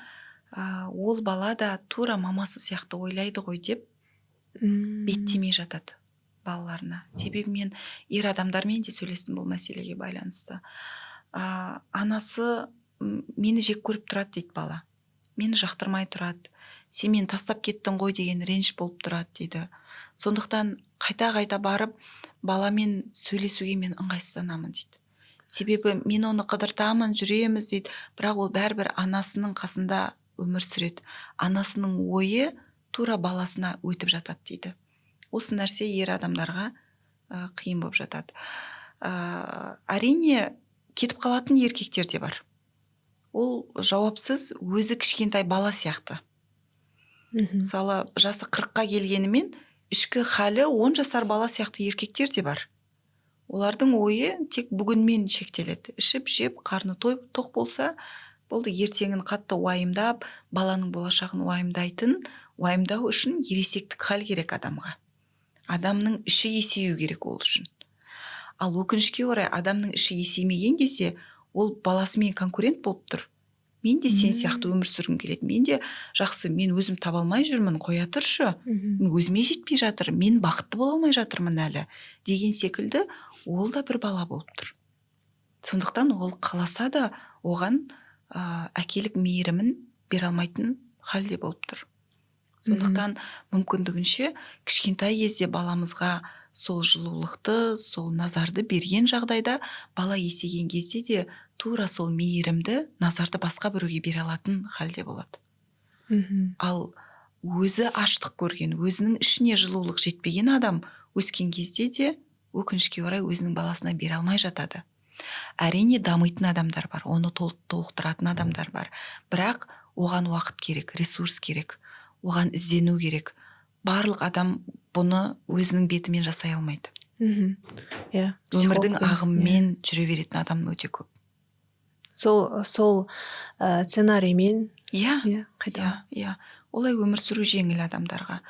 ол бала да тура мамасы сияқты ойлайды ғой деп беттемей жатады балаларына. Себебі мен ер адамдармен де сөйлестім бұл мәселеге байланысты. Анасы мені жек көріп тұрады дейді, бала мені жақтырмай тұрады, сен мені тастап кеттің ғой деген реніш болып тұрады дейді. Сондықтан қайта қайта барып баламен сөйлесуге мен ыңғайсызданамын дейді. Себебі мен оны қыдыртамын, жүреміз дейді, бірақ ол бәрібір анасының қасында өмір сүреді, анасының ойы тура баласына өтіп жатады дейді. Осы нәрсе ер адамдарға қиын болып жатады. Әрине, кетіп қалатын еркектер де бар, ол жауапсыз, өзі кішкентай бала сияқты. Мысалы, жасы 40-қа келгенімен, ішкі халі 10 жасар бала сияқты еркектер де бар. Олардың ойы тек бүгінмен шектеледі: ішіп жеп, қарны тойып, тоқ болса болды. Ертеңін қатты уайымдап, баланың болашағын уайымдайтын, уайымдау үшін ересектік хал керек адамға, адамның іші есею керек ол үшін. Ал өкінішке орай, адамның іші есеймеген кезде ол баласымен конкурент болып тұр: мен де сен сияқты өмір сүргім келеді, мен де жақсы, мен өзім таба алмай жүрмін, қоя тұршы, мен өзіме жетпей жатыр, мен бақытты бола алмай жатырмын әлі деген секілді. Ол да бір бала болып тұр. Сондықтан ол қаласа да оған әкелік мейірімін бере алмайтын халде болып тұр. Сондықтан мүмкіндігінше кішкентай кезде баламызға сол жылулықты, сол назарды берген жағдайда, бала есейген кезде де тура сол мейірімді, назарды басқа біреуге бере алатын халде болады. Ал өзі аштық көрген, өзінің ішіне жылулық жетпеген адам өскен кезде де, өкінішке орай, өзінің баласына бере алмай жатады. Әрине, дамитын адамдар бар, оны толықтыратын адамдар бар, бірақ оған уақыт керек, ресурс керек, оған іздену керек. Барлық адам бұны өзінің бетімен жасай алмайды. Иә. Өмірдің Психологпен, ағымымен жүре беретін адам өте көп. Сол сценариймен. Иә. Иә, қайта. Иә, олай өмір сүру жеңіл адамдарға.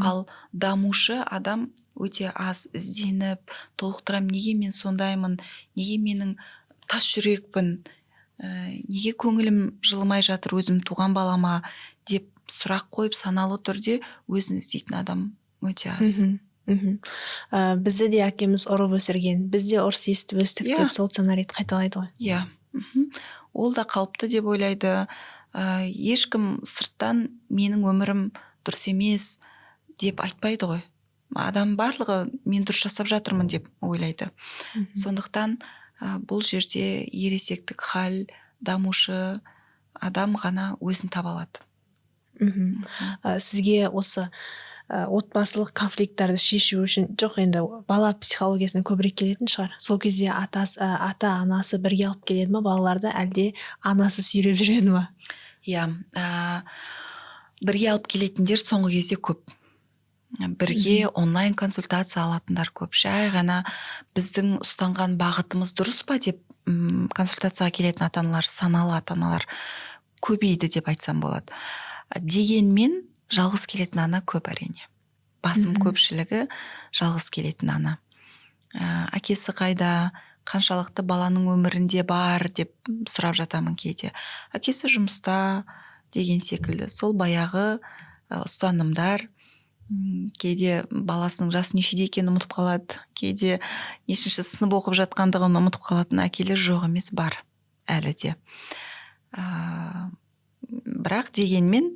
Ал дамушы адам өте аз ізденіп, толықтырам, неге мен сондаймын, неге менің тас жүрекпін, неге көңілім жылымай жатыр өзім туған балама деп сұрақ қойып, саналы түрде өзін іздейтін адам өте аз. мхм мхм ә, бізді де әкеміз ұрып өсірген, біз де ұрыс естіп өстік деп сол сценарийді қайталайды ғой. Иә, ол да қалыпты деп ойлайды. Ешкім сырттан менің өмірім дұрыс емес деп айтпайды ғой. Адам барлығы мен дұрыс жасап жатырмын деп ойлайды. Сондықтан бұл жерде ересектік хал, дамушы адам ғана өзін таба алады. Сізге осы отбасылық конфликттарды шешу үшін, жоқ, енді бала психологиясына көбірек келетін шығар, сол кезде атасы, ата анасы бірге алып келеді ма балаларды, әлде анасы сүйреп жүреді ма? Иә, бірге алып келетіндер соңғы кезде көп, бірге онлайн консультация алатындар көп. Жай ғана біздің ұстанған бағытымыз дұрыс па деп консультацияға келетін ата аналар, саналы ата аналар көбейді деп айтсам болады. Дегенмен жалғыз келетін ана көп, әрине, басым көпшілігі жалғыз келетін ана. Әкесі қайда? Қаншалықты баланың өмірінде бар деп сұрап жатамын кейде. Әкесі жұмыста деген секілді. Сол баяғы ұстанымдар. Кейде баласының жасы нешеде екенін ұмытып қалады, кейде нешінші сынып оқып жатқандығын ұмытып қалатын әкелер жоқ емес, бар әлі де. Бірақ дегенмен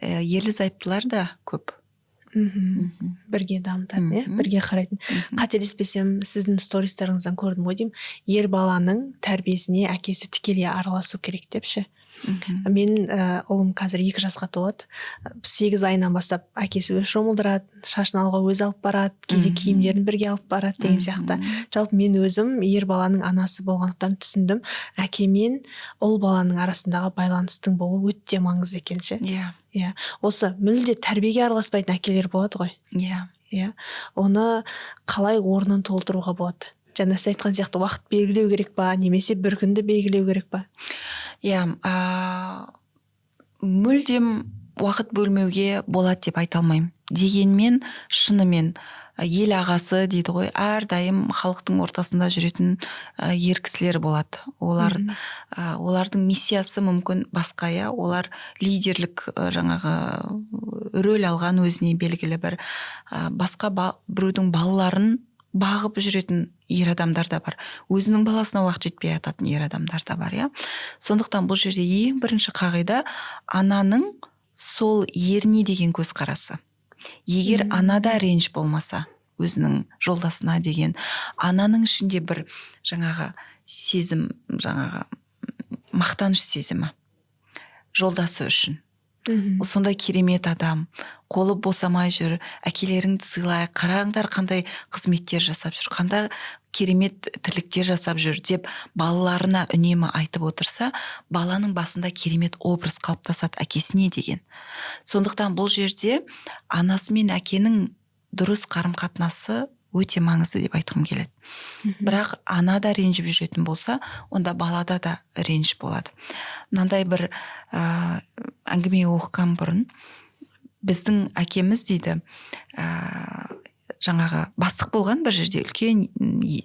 ерлі зайыптылар да көп. Бірге дамытатын, иә, бірге қарайтын. Қателеспесем, сіздің стористарыңыздан көрдім ғой деймін, ер баланың тәрбиесіне әкесі тікелей араласу керек деп ше. Мен ұлым қазір 2 жасқа толады. 8 айынан бастап әкесі өзі шомылдырады, шашын алуға өзі алып барады, кейде киімдерін бірге алып барады деген сияқты. Жалпы мен өзім ер баланың анасы болғандықтан түсіндім, әке мен ұл баланың арасындағы байланыстың болуы өте маңызды екен ше. Иә, осы мүлде тәрбиеге араласпайтын әкелер болады ғой. Иә, оны қалай орнын толтыруға болады? Жаңа сіз айтқан сияқты, уақыт белгілеу керек па, немесе бір күнді белгілеу керек па? Иә, мүлдем уақыт бөлмеуге болады деп айта алмаймын. Дегенмен шынымен ел ағасы дейді ғой, әрдайым халықтың ортасында жүретін ер кісілер болады. Олар олардың миссиясы мүмкін басқа, иә, олар лидерлік жаңағы рөл алған өзіне белгілі бір басқа біреудің балаларын бағып жүретін ер адамдар да бар, өзінің баласына уақыт жетпей жататын ер адамдар да бар, иә. Сондықтан бұл жерде ең бірінші қағида — ананың сол еріне деген көзқарасы. Егер анада реніш болмаса өзінің жолдасына деген, ананың ішінде бір жаңағы сезім, жаңағы мақтаныш сезімі жолдасы үшін, сондай керемет адам, қолы босамай жүр, әкелеріңді сыйлайық, қараңдар, қандай қызметтер жасап жүр, қандай керемет тірліктер жасап жүр деп балаларына үнемі айтып отырса, баланың басында керемет образ қалыптасады әкесіне деген. Сондықтан бұл жерде анасы мен әкенің дұрыс қарым қатынасы өте маңызды деп айтқым келеді. Бірақ ана да ренжіп жүретін болса, онда балада да реніш болады. Мынандай бір әңгіме оқыған бұрын. Біздің әкеміз дейді, жаңағы бастық болған бір жерде, үлкен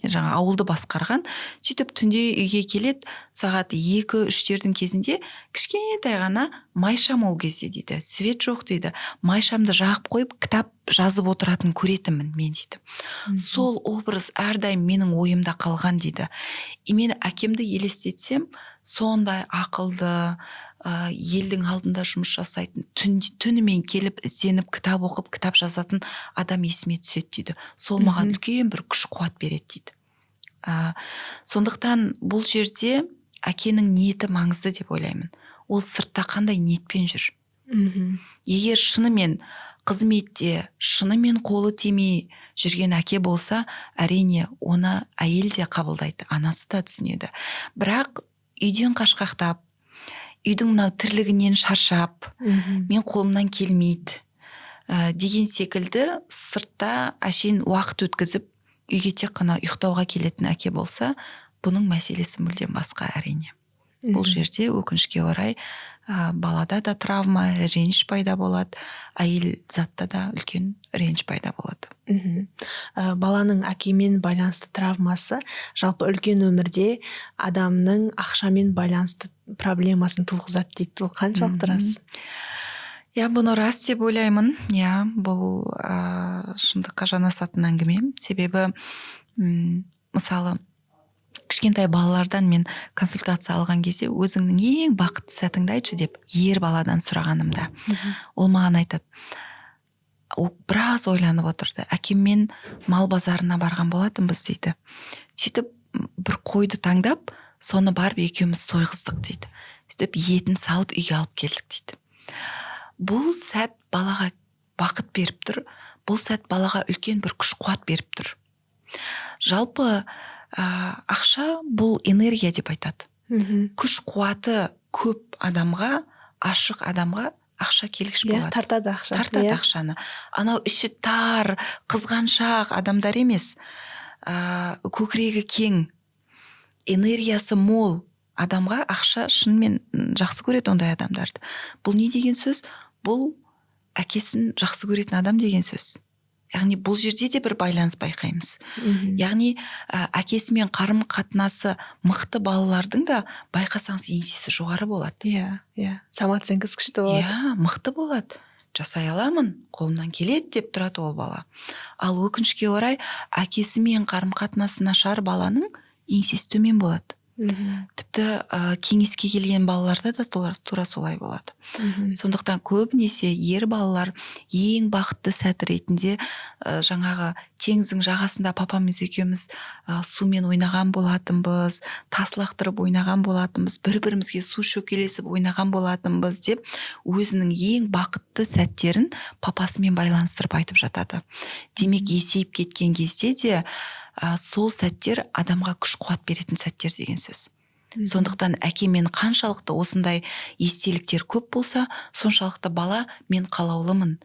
жаңа ауылды басқарған. Сөйтіп түнде үйге келеді, сағат 2-3-тердің кезінде, кішкентай ғана майшам, ол кезде дейді свет жоқ дейді, майшамды жағып қойып кітап жазып отыратын көретінмін мен дейді. Сол образ әрдайым менің ойымда қалған дейді. И мен әкемді елестетсем, сондай ақылды, елдің алдында жұмыс жасайтын, түнімен келіп ізденіп кітап оқып, кітап жазатын адам есіме түседі дейді. Сол маған үлкен бір күш қуат береді дейді. Сондықтан бұл жерде әкенің ниеті маңызды деп ойлаймын. Ол сыртта қандай ниетпен жүр? Егер шынымен қызметте, шынымен қолы тимей жүрген әке болса, әрине, оны әйел де қабылдайды, анасы да түсінеді. Бірақ үйден қашқақтап, үйдің мынау тірлігінен шаршап, мен қолымнан келмейді деген секілді сыртта әшейін уақыт өткізіп, үйге тек қана ұйықтауға келетін әке болса, бұның мәселесі мүлдем басқа, әрине. Бұл жерде, өкінішке орай, балада да травма, реніш пайда болады, әйел затта да үлкен реніш пайда болады. Баланың әкемен байланысты травмасы жалпы үлкен өмірде адамның ақшамен байланысты проблемасын туғызады дейді. Бұл қаншалықты рас? Иә, бұны рас деп ойлаймын. Иә, бұл шындыққа жанасатын әңгіме. Себебі мысалы, кішкентай балалардан мен консультация алған кезде, өзіңнің ең бақытты сәтіңді айтшы деп ер баладан сұрағанымда, ол маған айтады, ол біраз ойланып отырды. Әкеммен мал базарына барған болатынбыз дейді. Сөйтіп бір қойды таңдап, соны барып екеуміз сойғыздық дейді. Сөйтіп етін салып үйге алып келдік дейді. Бұл сәт балаға бақыт беріп тұр, бұл сәт балаға үлкен бір күш қуат беріп тұр. Жалпы ақша бұл энергия деп айтады. Күш қуаты көп адамға, ашық адамға ақша келгіш болады. Тартады ақша. Тартады ақшаны. Анау іші тар, қызғаншақ адамдар емес, көкірегі кең, энергиясы мол адамға ақша шынымен жақсы көреді ондай адамдарды. Бұл не деген сөз? Бұл әкесін жақсы көретін адам деген сөз. Яғни бұл жерде де бір байланыс байқаймыз. Яғни әкесімен қарым қатынасы мықты балалардың да, байқасаңыз, еңсесі жоғары болады. Иә, иә, самооценкасы күшті болады. Иә, мықты болады, жасай аламын, қолымнан келеді деп тұрады ол бала. Ал өкінішке орай, әкесімен қарым қатынасы нашар баланың еңсесі төмен болады. Тіпті кеңеске келген балаларда да тура солай болады. Сондықтан көбінесе ер балалар ең бақытты сәт ретінде жаңағы теңіздің жағасында папамыз екеуміз сумен ойнаған болатынбыз, тас лақтырып ойнаған болатынбыз, бір бірімізге су шөкелесіп ойнаған болатынбыз деп, өзінің ең бақытты сәттерін папасымен байланыстырып айтып жатады. Демек, есейіп кеткен кезде де сол сәттер адамға күш қуат беретін сәттер деген сөз. Сондықтан әкемен қаншалықты осындай естеліктер көп болса, соншалықты бала мен қалаулымын,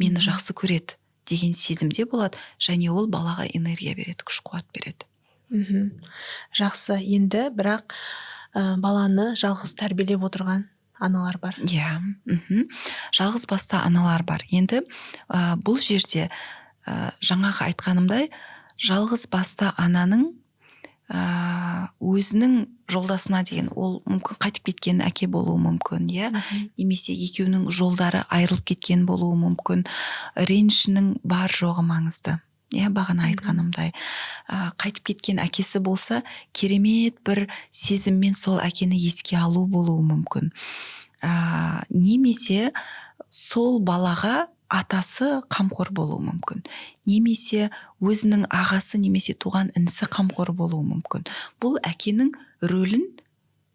мені жақсы көреді деген сезімде болады және ол балаға энергия береді, күш қуат береді. Жақсы. Енді бірақ баланы жалғыз тәрбиелеп отырған аналар бар. Иә, жалғыз басты аналар бар. Енді бұл жерде жаңағы айтқанымдай, жалғыз басты ананың өзінің жолдасына деген, ол мүмкін қайтып кеткен әке болуы мүмкін, иә, немесе екеуінің жолдары айырылып кеткен болуы мүмкін, ренішінің бар жоғы маңызды, иә. Бағана айтқанымдай, қайтып кеткен әкесі болса, керемет бір сезіммен сол әкені еске алу болуы мүмкін, немесе сол балаға атасы қамқор болуы мүмкін, немесе өзінің ағасы немесе туған інісі қамқор болуы мүмкін. Бұл әкенің рөлін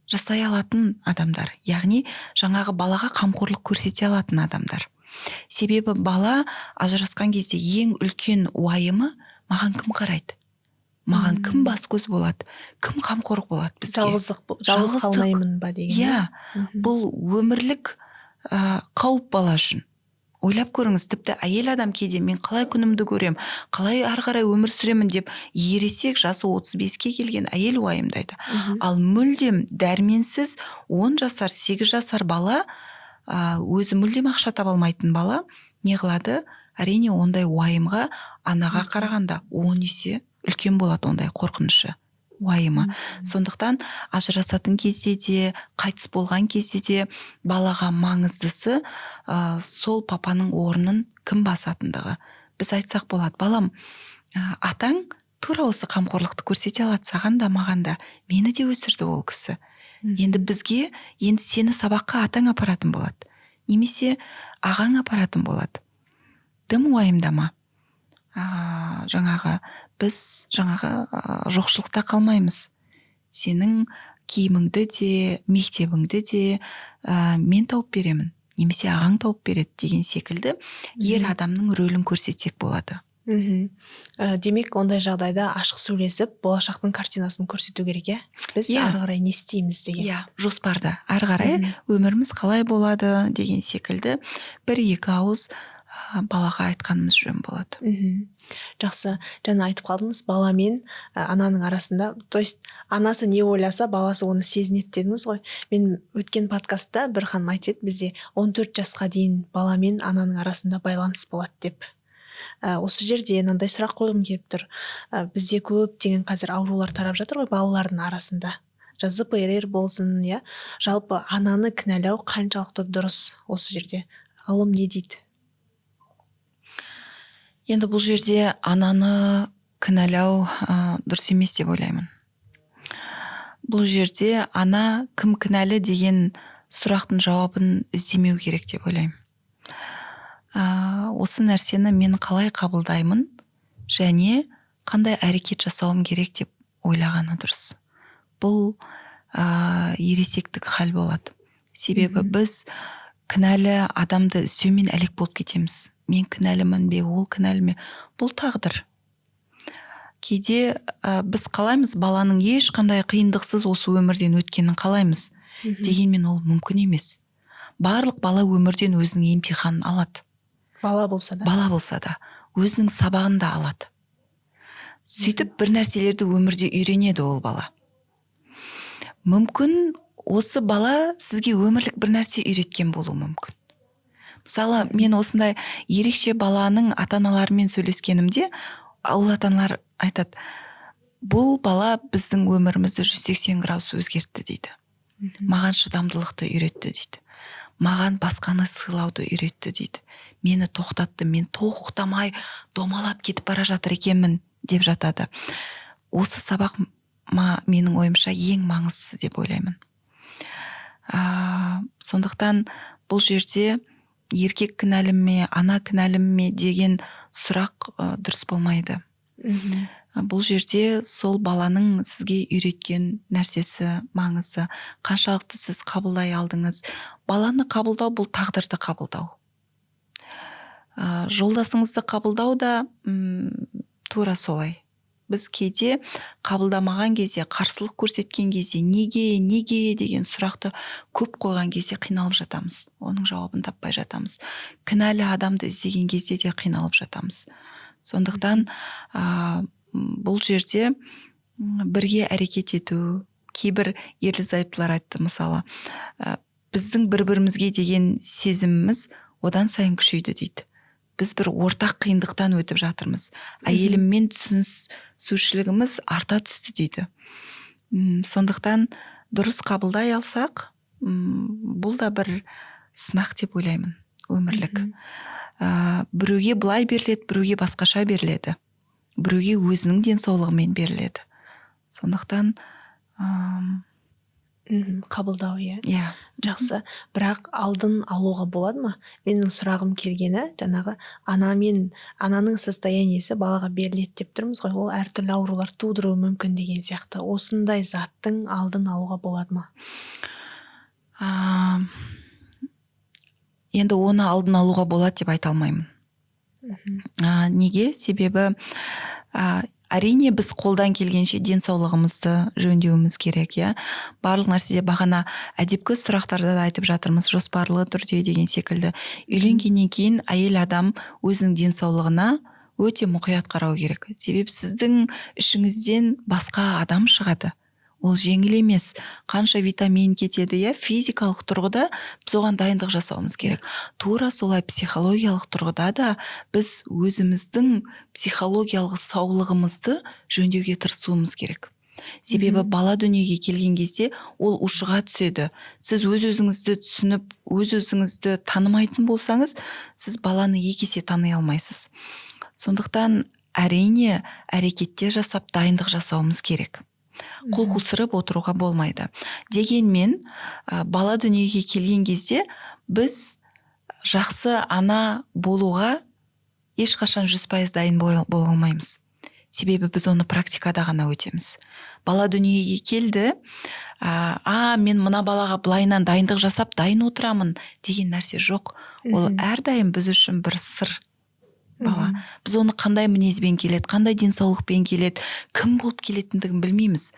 жасай алатын адамдар, яғни жаңағы балаға қамқорлық көрсете алатын адамдар. Себебі бала ажырасқан кезде ең үлкен уайымы: маған кім қарайды, маған кім бас көз болады, кім қамқор болады бізге? Жалғыз Жалғыздық. қалмаймын ба деген. Иә. Бұл өмірлік қауіп бала үшін. Ойлап көріңіз, тіпті әйел адам кейде мен қалай күнімді көрем, қалай ары қарай өмір сүремін деп ересек, жасы 35-ке келген әйел уайымдайды. Ал мүлдем дәрменсіз 10 жасар, 8 жасар бала, өзі мүлдем ақша таба алмайтын бала не қылады? Әрине, ондай уайымға анаға қарағанда 10 есе үлкен болады ондай қорқынышы, уайымы. Сондықтан ажырасатын кезде де, қайтыс болған кезде де балаға маңыздысы сол папаның орнын кім басатындығы. Біз айтсақ болады: балам, атаң тура осы қамқорлықты көрсете алады саған да, маған да, мені де өсірді ол кісі. Енді бізге, енді сені сабаққа атаң апаратын болады немесе ағаң апаратын болады, дым уайымдама, жаңағы біз жаңағы жоқшылықта қалмаймыз, сенің киіміңді де, мектебіңді де мен тауып беремін немесе ағаң тауып береді деген секілді ер адамның рөлін көрсетсек болады. Демек, ондай жағдайда ашық сөйлесіп, болашақтың картинасын көрсету керек, иә? Біз ары қарай не істейміз деген. Иә, жоспарды, ары қарай өміріміз қалай болады деген секілді бір екі ауыз балаға айтқанымыз жөн болады. Жақсы. Жаңа айтып қалдыңыз, бала мен ананың арасында, то есть анасы не ойласа, баласы оны сезінеді дедіңіз ғой. Мен өткен подкастта бір ханым айтып еді, бізде 14 жасқа дейін бала мен ананың арасында байланыс болады деп. Осы жерде мынандай сұрақ қойғым келіп тұр. Бізде көптеген қазір аурулар тарап жатыр ғой балалардың арасында. ЗПРР болсын, иә. Жалпы ананы кінәлау қаншалықты дұрыс осы жерде? Ғылым не дейді? Енді бұл жерде ананы кінәлау дұрыс емес деп ойлаймын. Бұл жерде ана кім кінәлі деген сұрақтың жауабын іздемеу керек деп ойлаймын. Осы нәрсені мен қалай қабылдаймын және қандай әрекет жасауым керек деп ойлағаны дұрыс. Бұл ересектік хал болады. Себебі біз кінәлі адамды іздеумен әлек болып кетеміз. Мен кінәлімін бе, ол кінәлі ме? Бұл тағдыр. Кейде біз қалаймыз баланың ешқандай қиындықсыз осы өмірден өткенін қалаймыз. Дегенмен ол мүмкін емес. Барлық бала өмірден өзінің емтиханын алады. Бала болса да. Бала болса да, өзінің сабағын да алады. Сөйтіп бір нәрселерді өмірде үйренеді ол бала. Мүмкін, осы бала сізге өмірлік бір нәрсе үйреткен болуы мүмкін. Мысалы, мен осындай ерекше баланың ата аналарымен сөйлескенімде, ол ата аналар айтады: «Бұл бала біздің өмірімізді 180 градус өзгертті», – дейді. «Маған шыдамдылықты үйретті», – дейді. «Маған басқаны сыйлауды үйретті», – дейді. «Мені тоқтатты, мен тоқтамай домалап кетіп бара жатыр екенмін», – деп жатады. Осы сабақ менің ойымша, ең маңыздысы деп ойлаймын. Сондықтан бұл жерде еркек кінәлі ме, ана кінәлі ме деген сұрақ дұрыс болмайды. Бұл жерде сол баланың сізге үйреткен нәрсесі маңызды. Қаншалықты сіз қабылдай алдыңыз. Баланы қабылдау – бұл тағдырды қабылдау. Жолдасыңызды қабылдау да тура солай. Біз кейде қабылдамаған кезде, қарсылық көрсеткен кезде, «неге, неге» деген сұрақты көп қойған кезде қиналып жатамыз, оның жауабын таппай жатамыз. Кінәлі адамды іздеген кезде де қиналып жатамыз. Сондықтан бұл жерде бірге әрекет ету. Кейбір ерлі зайыптылар айтты, мысалы, «Біздің бір бірімізге деген сезіміміз одан сайын күшейді», – дейді. «Біз бір ортақ қиындықтан өтіп жатырмыз, әйеліммен түсінісушілігіміз арта түсті», – дейді. Сондықтан дұрыс қабылдай алсақ, бұл да бір сынақ деп ойлаймын, өмірлік. Біреуге былай беріледі, біреуге басқаша беріледі, біреуге өзінің денсаулығымен беріледі. Сондықтан Қабылдау, иә. Иә. Жақсы, бірақ алдын алуға болады ма? Менің сұрағым келгені, жаңағы ана мен ананың состояние сі балаға беріледі деп тұрмыз ғой, ол әртүрлі аурулар тудыруы мүмкін деген сияқты. Осындай заттың алдын алуға болады ма? Енді оны алдын алуға болады деп айта алмаймын. Неге? Себебі әрине, біз қолдан келгенше денсаулығымызды жөндеуіміз керек, иә. Барлық нәрседе, бағана әдепкі сұрақтарда да айтып жатырмыз, жоспарлы түрде деген секілді. Үйленгеннен кейін әйел адам өзінің денсаулығына өте мұқият қарау керек, себебі сіздің ішіңізден басқа адам шығады, ол жеңіл емес. Қанша витамин кетеді, иә. Физикалық тұрғыда біз оған дайындық жасауымыз керек. Тура солай психологиялық тұрғыда да біз өзіміздің психологиялық саулығымызды жөндеуге тырысуымыз керек, себебі бала дүниеге келген кезде ол ушыға түседі. Сіз өз өзіңізді түсініп, өз өзіңізді танымайтын болсаңыз, сіз баланы екі есе тани алмайсыз. Сондықтан, әрине, әрекеттер жасап, дайындық жасауымыз керек, қол қусырып отыруға болмайды. Дегенмен бала дүниеге келген кезде біз жақсы ана болуға ешқашан 100% дайын бола алмаймыз, себебі біз оны практикада ғана өтеміз. Бала дүниеге келді, а мен мына балаға былайынан дайындық жасап, дайын отырамын деген нәрсе жоқ. Ол әрдайым біз үшін бір сыр бала. Біз оны қандай мінезбен келеді, қандай денсаулықпен келеді, кім болып келетіндігін білмейміз.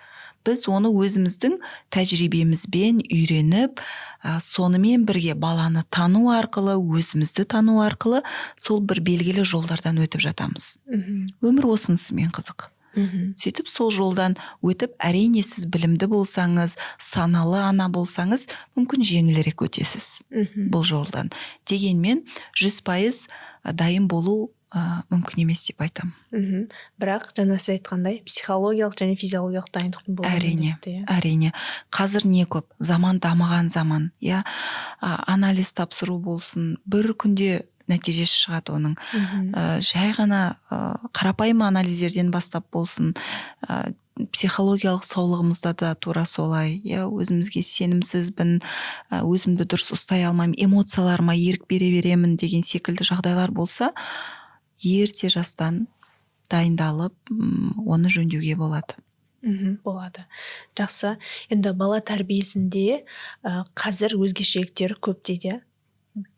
Біз оны өзіміздің тәжірибемізбен үйреніп, сонымен бірге баланы тану арқылы, өзімізді тану арқылы сол бір белгілі жолдардан өтіп жатамыз. Өмір осынысымен қызық. Сөйтіп, сол жолдан өтіп, әрине, сіз білімді болсаңыз, саналы ана болсаңыз, мүмкін, жеңілірек өтесіз бұл жолдан. Дегенмен 100% дайын болу мүмкін емес деп айтамын. Бірақ жаңа сіз айтқандай, психологиялық және физиологиялық дайындықтың болуы Әрине. міндетті, иә. Әрине, қазір не көп, заман дамыған заман, иә. Анализ тапсыру болсын, бір күнде нәтижесі шығады оның. Жай ғана қарапайым анализдерден бастап болсын, психологиялық саулығымызда да тура солай, иә. Өзімізге сенімсізбін, өзімді дұрыс ұстай алмаймын, эмоцияларыма ерік бере беремін деген секілді жағдайлар болса, ерте жастан дайындалып, оны жөндеуге болады. Болады. Жақсы. Енді бала тәрбиесінде қазір өзгешеліктер көп дейді, иә?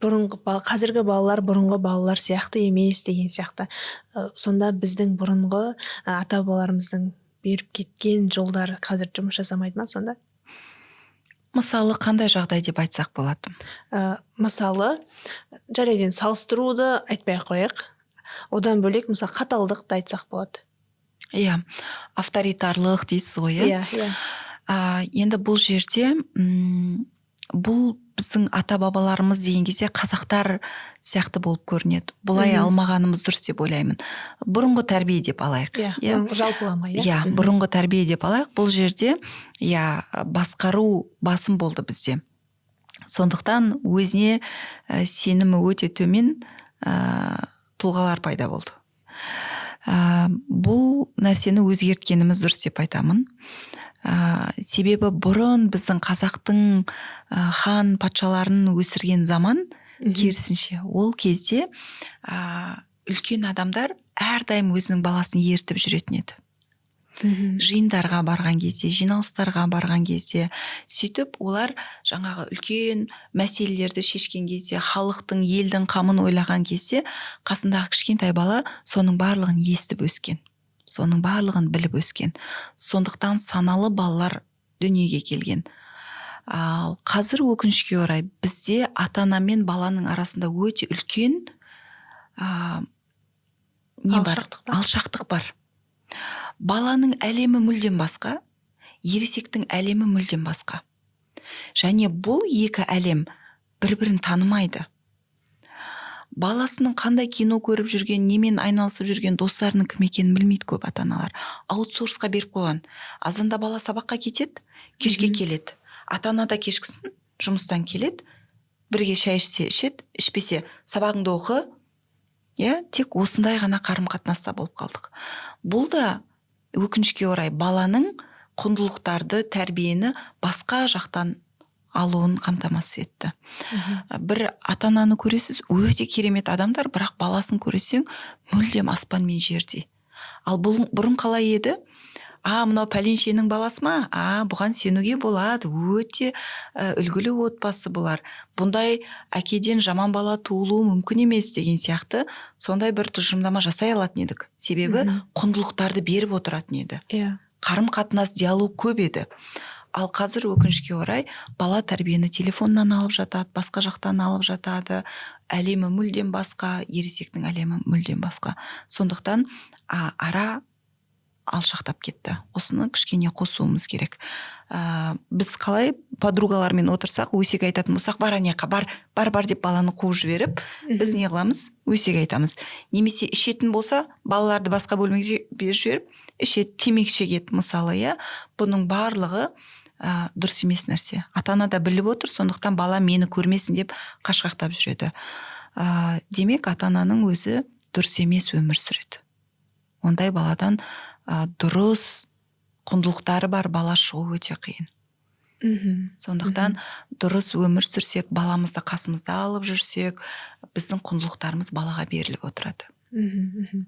Қазіргі балалар бұрынғы балалар сияқты емес деген сияқты. Сонда біздің бұрынғы ата бабаларымыздың беріп кеткен жолдары қазір жұмыс жасамайды ма сонда? Мысалы, қандай жағдай деп айтсақ болады? Мысалы, жарайды, енді салыстыруды айтпай ақ қояйық. Одан бөлек, мысалы, қаталдықты айтсақ болады. Иә, авторитарлық дейсіз ғой, иә? Иә, иә. Енді бұл жерде бұл Біздің ата бабаларымыз деген кезде қазақтар сияқты болып көрінеді. Бұлай алмағанымыз дұрыс деп ойлаймын. Бұрынғы тәрбие деп алайық. Иә, жалпылама, иә. Иә, бұрынғы тәрбие деп алайық. Бұл жерде, иә, басқару басым болды бізде. Сондықтан өзіне сенімі өте төмен тұлғалар пайда болды. Бұл нәрсені өзгерткеніміз дұрыс деп айтамын. Себебі бұрын біздің қазақтың хан патшаларын өсірген заман керісінше. Ол кезде үлкен адамдар әрдайым өзінің баласын ертіп жүретін еді. Жиындарға барған кезде, жиналыстарға барған кезде, сөйтіп олар жаңағы үлкен мәселелерді шешкен кезде, халықтың, елдің қамын ойлаған кезде қасындағы кішкентай бала соның барлығын естіп өскен, соның барлығын біліп өскен. Сондықтан саналы балалар дүниеге келген. Ал қазір, өкінішке орай, бізде ата ана мен баланың арасында өте үлкен не бар? Алшақтық бар. Алшақтық бар. Баланың әлемі мүлдем басқа, ересектің әлемі мүлдем басқа. Және бұл екі әлем бір бірін танымайды. Баласының қандай кино көріп жүрген, немен айналысып жүрген, достарының кім екенін білмейді көп ата аналар. Аутсорсқа беріп қойған. Азанда бала сабаққа кетеді, кешке келеді. Ата ана да кешкісін жұмыстан келеді, бірге шай ішсе ішеді, ішпесе сабағыңды оқы. Иә, тек осындай ғана қарым қатынаста болып қалдық. Бұл да, өкінішке орай, баланың құндылықтарды, тәрбиені басқа жақтан алуын қамтамасыз етті. Бір ата ананы көресіз, өте керемет адамдар, бірақ баласын көрсең, мүлдем аспан мен жердей. Ал бұл, бұрын қалай еді? А, мынау пәленшенің баласы ма? А, бұған сенуге болады, өте үлгілі отбасы бұлар, бұндай әкеден жаман бала туылуы мүмкін емес деген сияқты сондай бір тұжырымдама жасай алатын едік. Себебі құндылықтарды беріп отыратын еді, қарым қатынас, диалог көп еді. Ал қазір, өкінішке орай, бала тәрбиені телефоннан алып жатады, басқа жақтан алып жатады. Әлемі мүлдем басқа, ересектің әлемі мүлдем басқа. Сондықтан ара алшақтап кетті. Осыны кішкене қосуымыз керек. Біз қалай подругалармен отырсақ, өсек айтатын болсақ, бар ана жаққа, бар, бар, бар деп баланы қуып жіберіп, біз не қыламыз? Өсек айтамыз. Немесе ішетін болса, балаларды басқа бөлмеге беріп жіберіп ішеді, темекі шегеді мысалы, иә. Бұның барлығы дұрыс емес нәрсе. Ата ана да біліп отыр, сондықтан бала мені көрмесін деп қашқақтап жүреді. Демек, ата ананың өзі дұрыс емес өмір сүреді. Ондай баладан дұрыс құндылықтары бар бала шығу өте қиын. Сондықтан дұрыс өмір сүрсек, баламызды қасымызда алып жүрсек, біздің құндылықтарымыз балаға беріліп отырады. Мхм, мхм.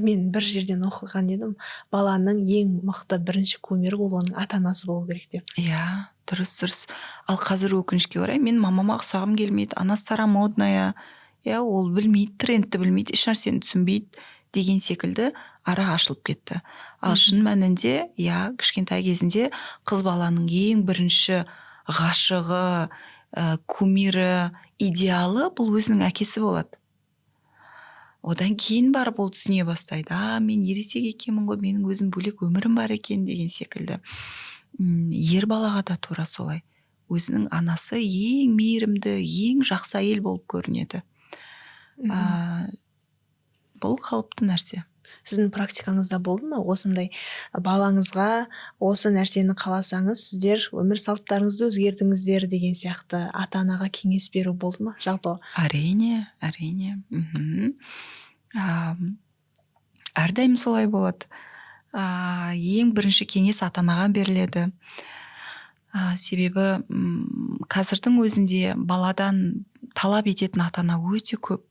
Мен бір жерден оқыған едім, баланың ең мықты бірінші кумирі ол оның ата анасы болу керек деп. Иә, дұрыс. Ал қазір, өкінішке орай, мен мамама ұқсағым келмейді, она старомодная, иә, ол білмейді, трендті білмейді, ешнәрсені түсінбейді деген секілді ара ашылып кетті. Ал шын мәнінде, иә, кішкентай кезінде қыз баланың ең бірінші ғашығы, кумирі, идеалы бұл өзінің әкесі болады. Одан кейін барып ол түсіне бастайды: а, мен ересек екенмін ғой, менің өзім бөлек өмірім бар екен деген секілді. Ер балаға да тура солай, өзінің анасы ең мейірімді, ең жақсы әйел болып көрінеді. Бұл қалыпты нәрсе. Сіздің практикаңызда болды ма осындай, балаңызға осы нәрсені қаласаңыз, сіздер өмір салттарыңызды өзгертіңіздер деген сияқты ата анаға кеңес беру болды ма жалпы? Әрине, әрине. Әрдайым солай болады. Ең бірінші кеңес ата анаға беріледі. Себебі қазірдің өзінде баладан талап ететін ата ана өте көп.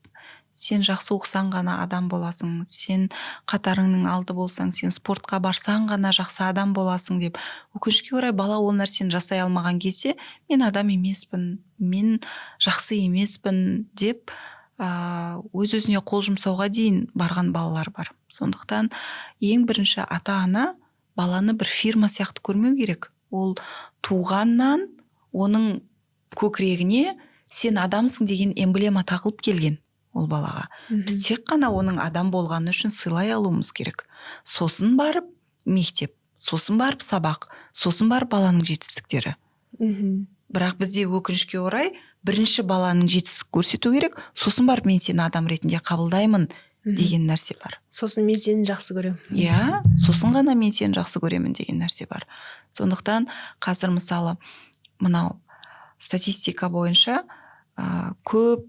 Сен жақсы оқысаң ғана адам боласың, сен қатарыңның алды болсаң, сен спортқа барсаң ғана жақсы адам боласың деп. Өкінішке орай, бала ол нәрсені жасай алмаған кезде мен адам емеспін, мен жақсы емеспін деп өз өзіне қол жұмсауға дейін барған балалар бар. Сондықтан ең бірінші ата ана баланы бір фирма сияқты көрмеу керек. Ол туғаннан оның көкірегіне сен адамсың деген эмблема тағылып келген ол балаға. Біз тек қана оның адам болғаны үшін сыйлай алуымыз керек. Сосын барып мектеп, сосын барып сабақ, сосын барып баланың жетістіктері. Бірақ бізде, өкінішке орай, бірінші баланың жетістік көрсету керек, сосын барып мен сені адам ретінде қабылдаймын деген нәрсе бар. Сосын мен сені жақсы көремін. Иә, сосын ғана мен сені жақсы көремін деген нәрсе бар. Сондықтан қазір, мысалы, мынау статистика бойынша көп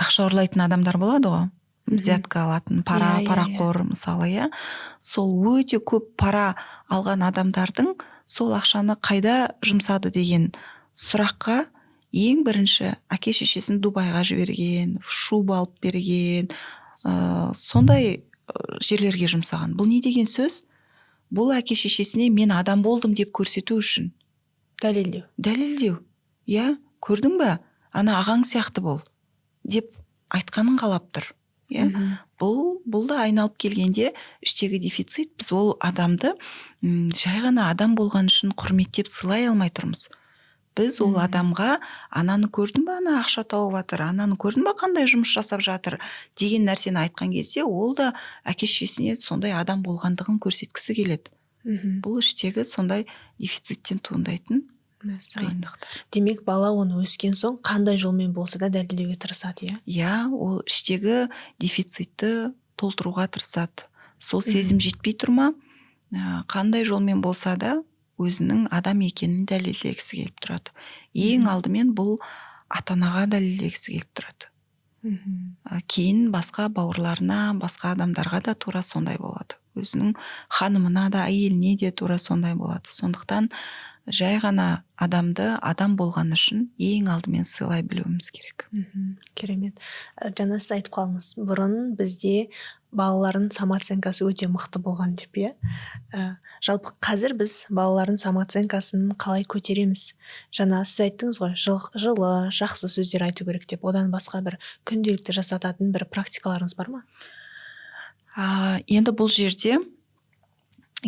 ақша ұрлайтын адамдар болады ғой, взятка алатын, пара, Иә, иә, иә. парақор, мысалы, иә. Сол өте көп пара алған адамдардың сол ақшаны қайда жұмсады деген сұраққа ең бірінші әке шешесін Дубайға жіберген, шуба алып берген, сондай жерлерге жұмсаған. Бұл не деген сөз? Бұл әке шешесіне мен адам болдым деп көрсету үшін. Дәлелдеу. Дәлелдеу, иә. Көрдің ба, ана ағаң сияқты бол деп айтқанын қалап тұр, иә. Бұл да айналып келгенде іштегі дефицит. Біз ол адамды жай ғана адам болған үшін құрметтеп, сыйлай алмай тұрмыз. Біз ол адамға ананы көрдің ба, ана ақша тауып жатыр, ананы көрдің ба, қандай жұмыс жасап жатыр деген нәрсені айтқан кезде, ол да әке шешесіне сондай адам болғандығын көрсеткісі келеді. Бұл іштегі сондай дефициттен туындайтын Мәссаған. қиындықтар. Демек, бала оны өскен соң қандай жолмен болса да дәлелдеуге тырысады, иә? Иә, ол іштегі дефицитті толтыруға тырысады. Сол сезім жетпей тұр ма, қандай жолмен болса да өзінің адам екенін дәлелдегісі келіп тұрады. Ең алдымен бұл ата анаға дәлелдегісі келіп тұрады. Кейін басқа бауырларына, басқа адамдарға да тура сондай болады. Өзінің ханымына да, әйеліне де тура сондай болады. Сондықтан жай ғана адамды адам болған үшін ең алдымен сыйлай білуіміз керек. Керемет. Жаңа сіз айтып қалдыңыз, бұрын бізде балалардың самооценкасы өте мықты болған деп, иә. Жалпы қазір біз балалардың самооценкасын қалай көтереміз? Жаңа сіз айттыңыз ғой, жылы, жақсы сөздер айту керек деп. Одан басқа бір күнделікті жасататын бір практикаларыңыз бар ма? Енді бұл жерде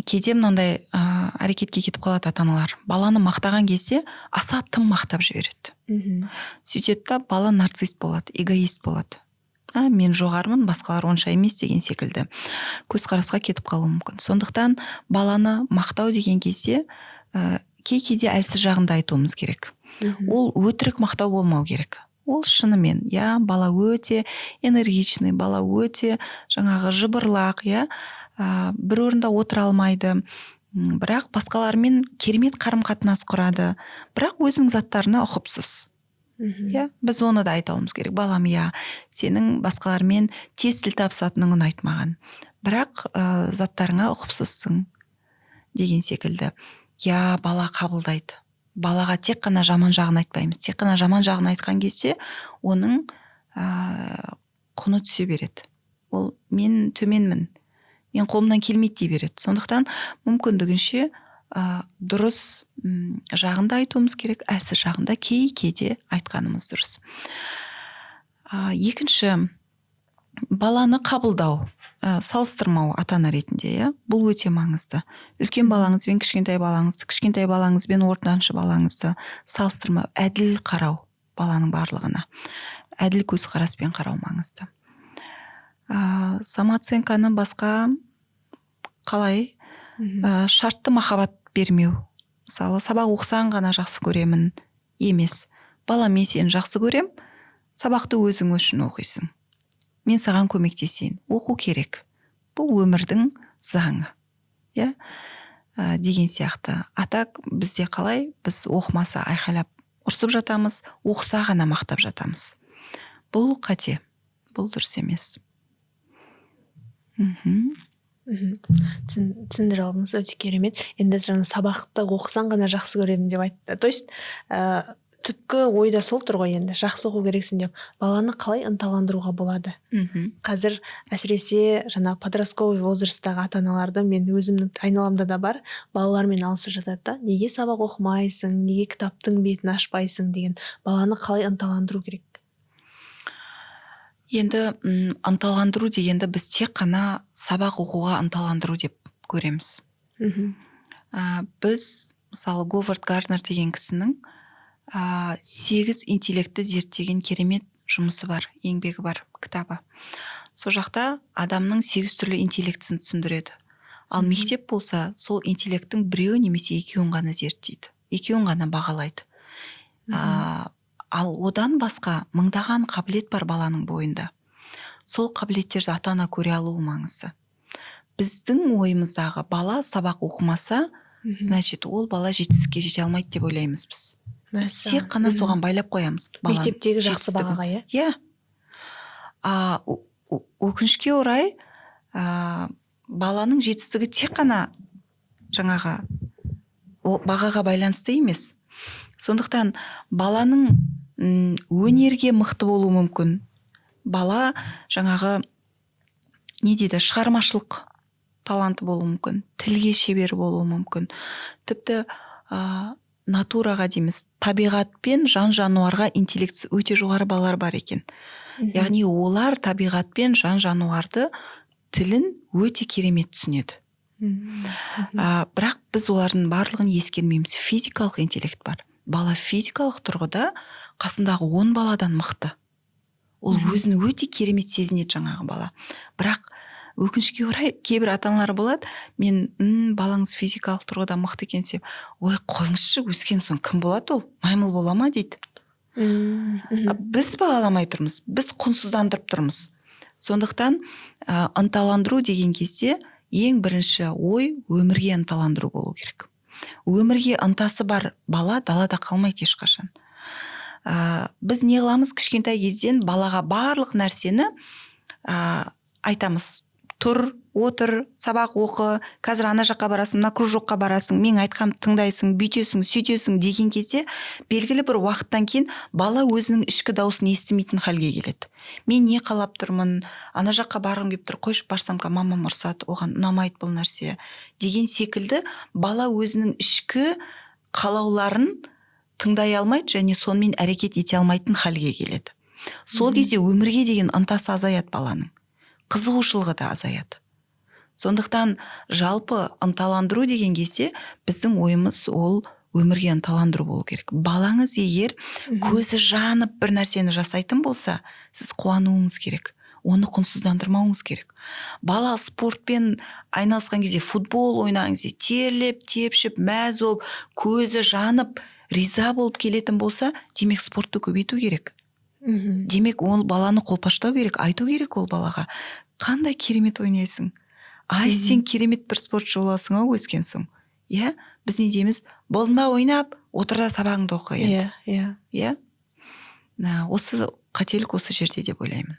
кейде мынандай әрекетке кетіп қалады ата аналар. Баланы мақтаған кезде аса тым мақтап жібереді. Сөйтеді да, бала нарцисс болады, эгоист болады. Мен жоғарымын, басқалар онша емес деген секілді көзқарасқа кетіп қалуы мүмкін. Сондықтан баланы мақтау деген кезде кей кейде әлсіз жағын да айтуымыз керек. Ол өтірік мақтау болмау керек. Ол шынымен, иә, бала өте энергичный, бала өте жаңағы жыбырлақ, иә, бір орында отыра алмайды, бірақ басқалармен керемет қарым қатынас құрады, бірақ өзінің заттарына ұқыпсыз. Иә, біз оны да айта алуымыз керек. Балам, иә, сенің басқалармен тез тіл табысатының ұнайды маған, бірақ заттарыңа ұқыпсызсың деген секілді. Иә, бала қабылдайды. Балаға тек қана жаман жағын айтпаймыз. Тек қана жаман жағын айтқан кезде оның құны түсе береді. Ол мен төменмін, мен қолымнан келмейді дей береді. Сондықтан мүмкіндігінше дұрыс жағын да айтуымыз керек, әлсіз жағын да кей кейде айтқанымыз дұрыс. Екінші, баланы қабылдау, салыстырмау ата ана ретінде, иә, бұл өте маңызды. Үлкен балаңыз бен кішкентай балаңызды, кішкентай балаңыз бен ортаншы балаңызды салыстырмау, әділ қарау, баланың барлығына әділ көзқараспен қарау маңызды. Самооценканы басқа қалай? Шартты махаббат бермеу. Мысалы, сабақ оқысаң ғана жақсы көремін емес. Бала, мен сені жақсы көрем, сабақты өзің үшін оқисың, мен саған көмектесейін, оқу керек, бұл өмірдің заңы, иә, деген сияқты. А так бізде қалай? Біз оқымаса, айқайлап ұрсып жатамыз, оқыса ғана мақтап жатамыз. Бұл қате, бұл дұрыс емес. Түсіндіре алдыңыз, өте керемет. Енді жаңа сабақты оқысаң ғана жақсы көремін деп айтты. То есть түпкі ойда сол тұр ғой енді, жақсы оқу керексің деп. Баланы қалай ынталандыруға болады? Қазір әсіресе жаңа подростковый возрасттағы ата аналарды мен өзімнің айналамда да бар, балалармен алысып жатады да, неге сабақ оқымайсың, неге кітаптың бетін ашпайсың деген. Баланы қалай ынталандыру керек? Енді ынталандыру дегенді біз тек қана сабақ оқуға ынталандыру деп көреміз. Біз, мысалы, Говард Гарднер деген кісінің сегіз интеллектті зерттеген керемет жұмысы бар, еңбегі бар, кітабы. Сол жақта адамның сегіз түрлі интеллектісін түсіндіреді. Ал мектеп болса, сол интеллекттің біреуі немесе екеуін ғана зерттейді, екеуін ғана бағалайды. Ал одан басқа мыңдаған қабілет бар баланың бойында. Сол қабілеттерді ата ана көре алуы маңызды. Біздің ойымыздағы бала сабақ оқымаса, значит, ол бала жетістікке жете алмайды деп ойлаймыз біз. Біз тек қана соған байлап қоямыз баланың Мектептегі жақсы жетістігін. бағаға, иә. Иә, өкінішке орай, баланың жетістігі тек қана жаңағы бағаға байланысты емес. Сондықтан баланың өнерге мықты болуы мүмкін. Бала жаңағы не дейді, шығармашылық таланты болуы мүмкін, тілге шебер болуы мүмкін, тіпті натураға дейміз, табиғат пен жан жануарға интеллектісі өте жоғары балалар бар екен. Яғни олар табиғат пен жан жануарды тілін өте керемет түсінеді. Бірақ біз олардың барлығын ескермейміз. Физикалық интеллект бар. Бала физикалық тұрғыда қасындағы 10 баладан мықты. Ол өзін өте керемет сезінеді жаңағы бала. Бірақ өкінішке орай, кейбір ата аналар болады, мен балаңыз физикалық тұрғыда мықты екен десем, «Ой, қойыңызшы, өскен соң кім болады ол, маймыл бола ма?» дейді. Біз бағаламай тұрмыз, біз құнсыздандырып тұрмыз. Сондықтан ынталандыру деген кезде ең бірінші ой өмірге ынталандыру болу керек. Өмірге ынтасы бар бала далада қалмайды ешқашан. Біз не қыламыз? Кішкентай кезден балаға барлық нәрсені айтамыз: тұр, отыр, сабақ оқы, қазір ана жаққа барасың, мына кружокқа барасың, мен айтқанымды тыңдайсың, бүйтесің, сөйтесің деген кезде, белгілі бір уақыттан кейін бала өзінің ішкі дауысын естімейтін халге келеді. Мен не қалап тұрмын? Ана жаққа барғым келіп тұр, қойшы, барсам, мамам ұрсады, оған ұнамайды бұл нәрсе деген секілді. Бала өзінің ішкі қалауларын тыңдай алмайды және сонымен әрекет ете алмайтын халге келеді. Сол кезде өмірге деген ынтасы азаяды, баланың қызығушылығы да азаяды. Сондықтан жалпы ынталандыру деген кезде біздің ойымыз ол өмірге ынталандыру болу керек. Балаңыз егер көзі жанып бір нәрсені жасайтын болса, сіз қуануыңыз керек, оны құнсыздандырмауыңыз керек. Бала спортпен айналысқан кезде, футбол ойнаған кезде терлеп тепшіп, мәз болып, көзі жанып, риза болып келетін болса, демек, спортты көбейту керек. Демек, ол баланы қолпаштау керек, айту керек ол балаға: «Қандай керемет ойнайсың, ай, сен керемет бір спортшы боласың ау өскен соң», иә. Біз не дейміз? «Болды ма ойнап? Отыр да сабағыңды оқы енді». иә иә Иә, осы қателік осы жерде деп ойлаймын.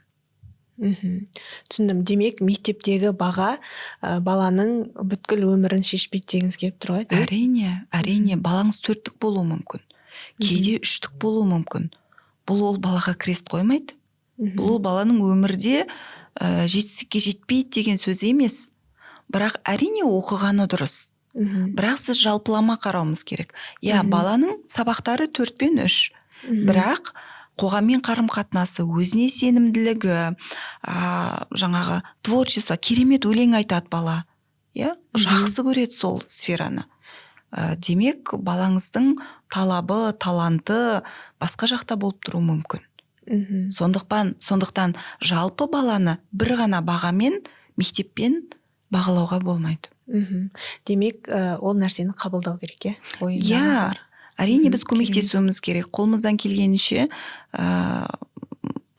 Түсіндім. Демек, мектептегі баға баланың бүткіл өмірін шешпейді дегіңіз келіп тұр ғой? Әрине, әрине. Балаңыз төрттік болуы мүмкін, кейде үштік болуы мүмкін. Бұл ол балаға крест қоймайды. Бұл ол баланың өмірде жетістікке жетпейді деген сөз емес. Бірақ, әрине, оқығаны дұрыс. Бірақ сіз жалпылама қарауымыз керек, иә. Баланың сабақтары 4 пен 3, бірақ қоғаммен қарым қатынасы, өзіне сенімділігі, жаңағы творчество, керемет өлең айтады бала, иә, жақсы көреді сол сфераны. Демек, балаңыздың талабы, таланты басқа жақта болып тұруы мүмкін. Сондықтан жалпы баланы бір ғана бағамен, мектеппен бағалауға болмайды. Демек, ол нәрсені қабылдау керек, иә? Иә, әрине, біз көмектесуіміз керек, қолымыздан келгенінше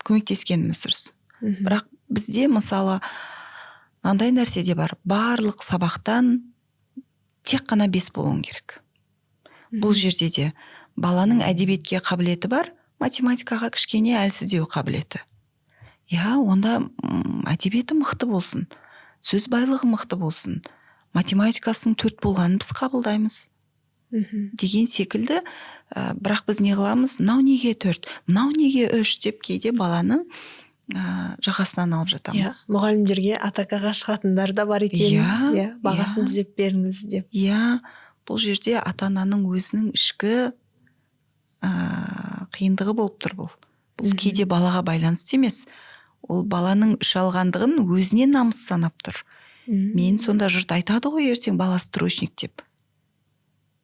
көмектескеніміз дұрыс. Бірақ бізде, мысалы, мынандай нәрсе де бар: барлық сабақтан тек қана 5 болуың керек. Бұл жерде де баланың әдебиетке қабілеті бар, математикаға кішкене әлсіздеу қабілеті, иә. Онда әдебиеті мықты болсын, сөз байлығы мықты болсын, математикасының 4 болғанын біз қабылдаймыз деген секілді. Бірақ біз не қыламыз? «Мынау неге 4, мынау неге 3?» деп кейде баланы жағасынан алып жатамыз. Иә, мұғалімдерге атакаға шығатындар да бар екен, иә, «Бағасын түзеп беріңіз» деп. Иә, бұл жерде ата ананың өзінің ішкі қиындығы болып тұр. Бұл кейде балаға байланысты емес. Ол баланың 3 алғандығын өзіне намыс санап тұр. «Мен сонда жұрт айтады ғой ертең баласы троечник деп»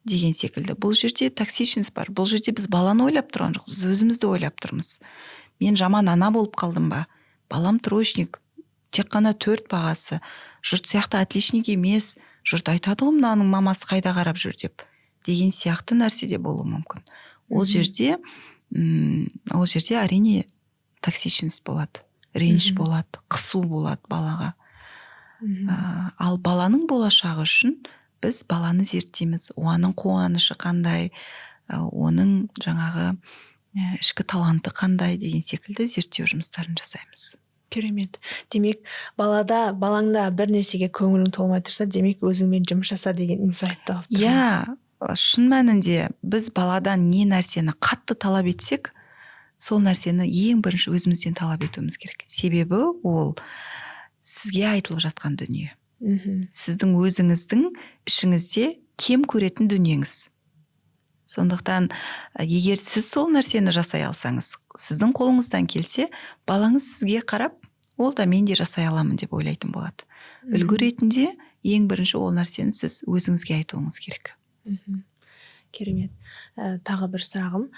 деген секілді. Бұл жерде токсичность бар. Бұл жерде біз баланы ойлап тұрған жоқпыз, біз өзімізді ойлап тұрмыз. «Мен жаман ана болып қалдым ба? Балам троечник, тек қана 4 бағасы, жұрт сияқты отличник емес, жұрт айтады ғой, мынаның мамасы қайда қарап жүр деп» деген сияқты нәрсе де болуы мүмкін. Ол жерде ол жерде, әрине, токсичность болады, реніш болады, қысу болады балаға. Ал баланың болашағы үшін біз баланы зерттейміз: оның қуанышы қандай, оның жаңағы ішкі таланты қандай деген секілді зерттеу жұмыстарын жасаймыз. Керемет. Демек, балада, балаңда бір нәрсеге көңілің толмай тұрса, демек, өзіңмен жұмыс жаса деген инсайтты алып тұрмын. Иә, шын мәнінде біз баладан не нәрсені қатты талап етсек, сол нәрсені ең бірінші өзімізден талап етуіміз керек, себебі ол сізге айтылып жатқан дүние, сіздің өзіңіздің ішіңізде кем көретін дүниеңіз. Сондықтан егер сіз сол нәрсені жасай алсаңыз, сіздің қолыңыздан келсе, балаңыз сізге қарап, ол да «мен де жасай аламын» деп ойлайтын болады. Үлгі ретінде ең бірінші ол нәрсені сіз өзіңізге айтуыңыз керек. Керемет. Тағы бір сұрағым: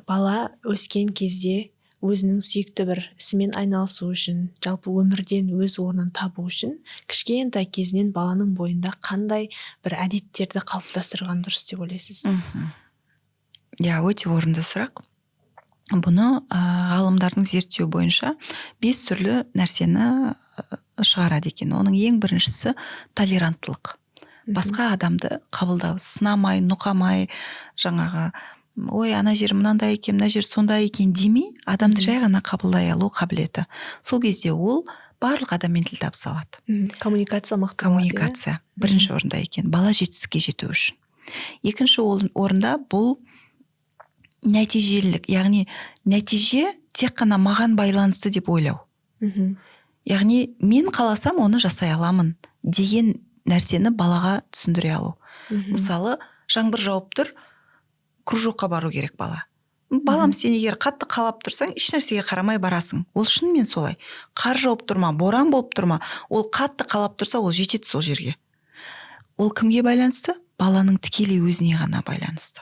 бала өскен кезде өзінің сүйікті бір ісімен айналысу үшін, жалпы өмірден өз орнын табу үшін кішкентай кезінен баланың бойында қандай бір әдеттерді қалыптастырған дұрыс деп ойлайсыз? Иә, өте орынды сұрақ. Бұны ғалымдардың зерттеуі бойынша бес түрлі нәрсені шығарады екен. Оның ең біріншісі — толеранттылық, басқа адамды қабылдау, сынамай, нұқамай, жаңағы «ой, ана жер мынандай екен, мына жер сондай екен» демей, адамды жай ғана қабылдай алу қабілеті. Сол кезде ол барлық адаммен тіл табыса алады. Коммуникация мықты болады, иә? Коммуникация бірінші орында екен бала жетістікке жету үшін. Екінші орында бұл нәтижелілік, яғни нәтиже тек қана маған байланысты деп ойлау, яғни мен қаласам, оны жасай аламын деген нәрсені балаға түсіндіре алу. Мысалы, жаңбыр жауып тұр, кружокқа бару керек бала. Балам, сен егер қатты қалап тұрсаң, еш нәрсеге қарамай барасың. Ол шынымен солай. Қар жауып тұр ма, боран болып тұр ма, ол қатты қалап тұрса, ол жетеді сол жерге. Ол кімге байланысты? Баланың тікелей өзіне ғана байланысты.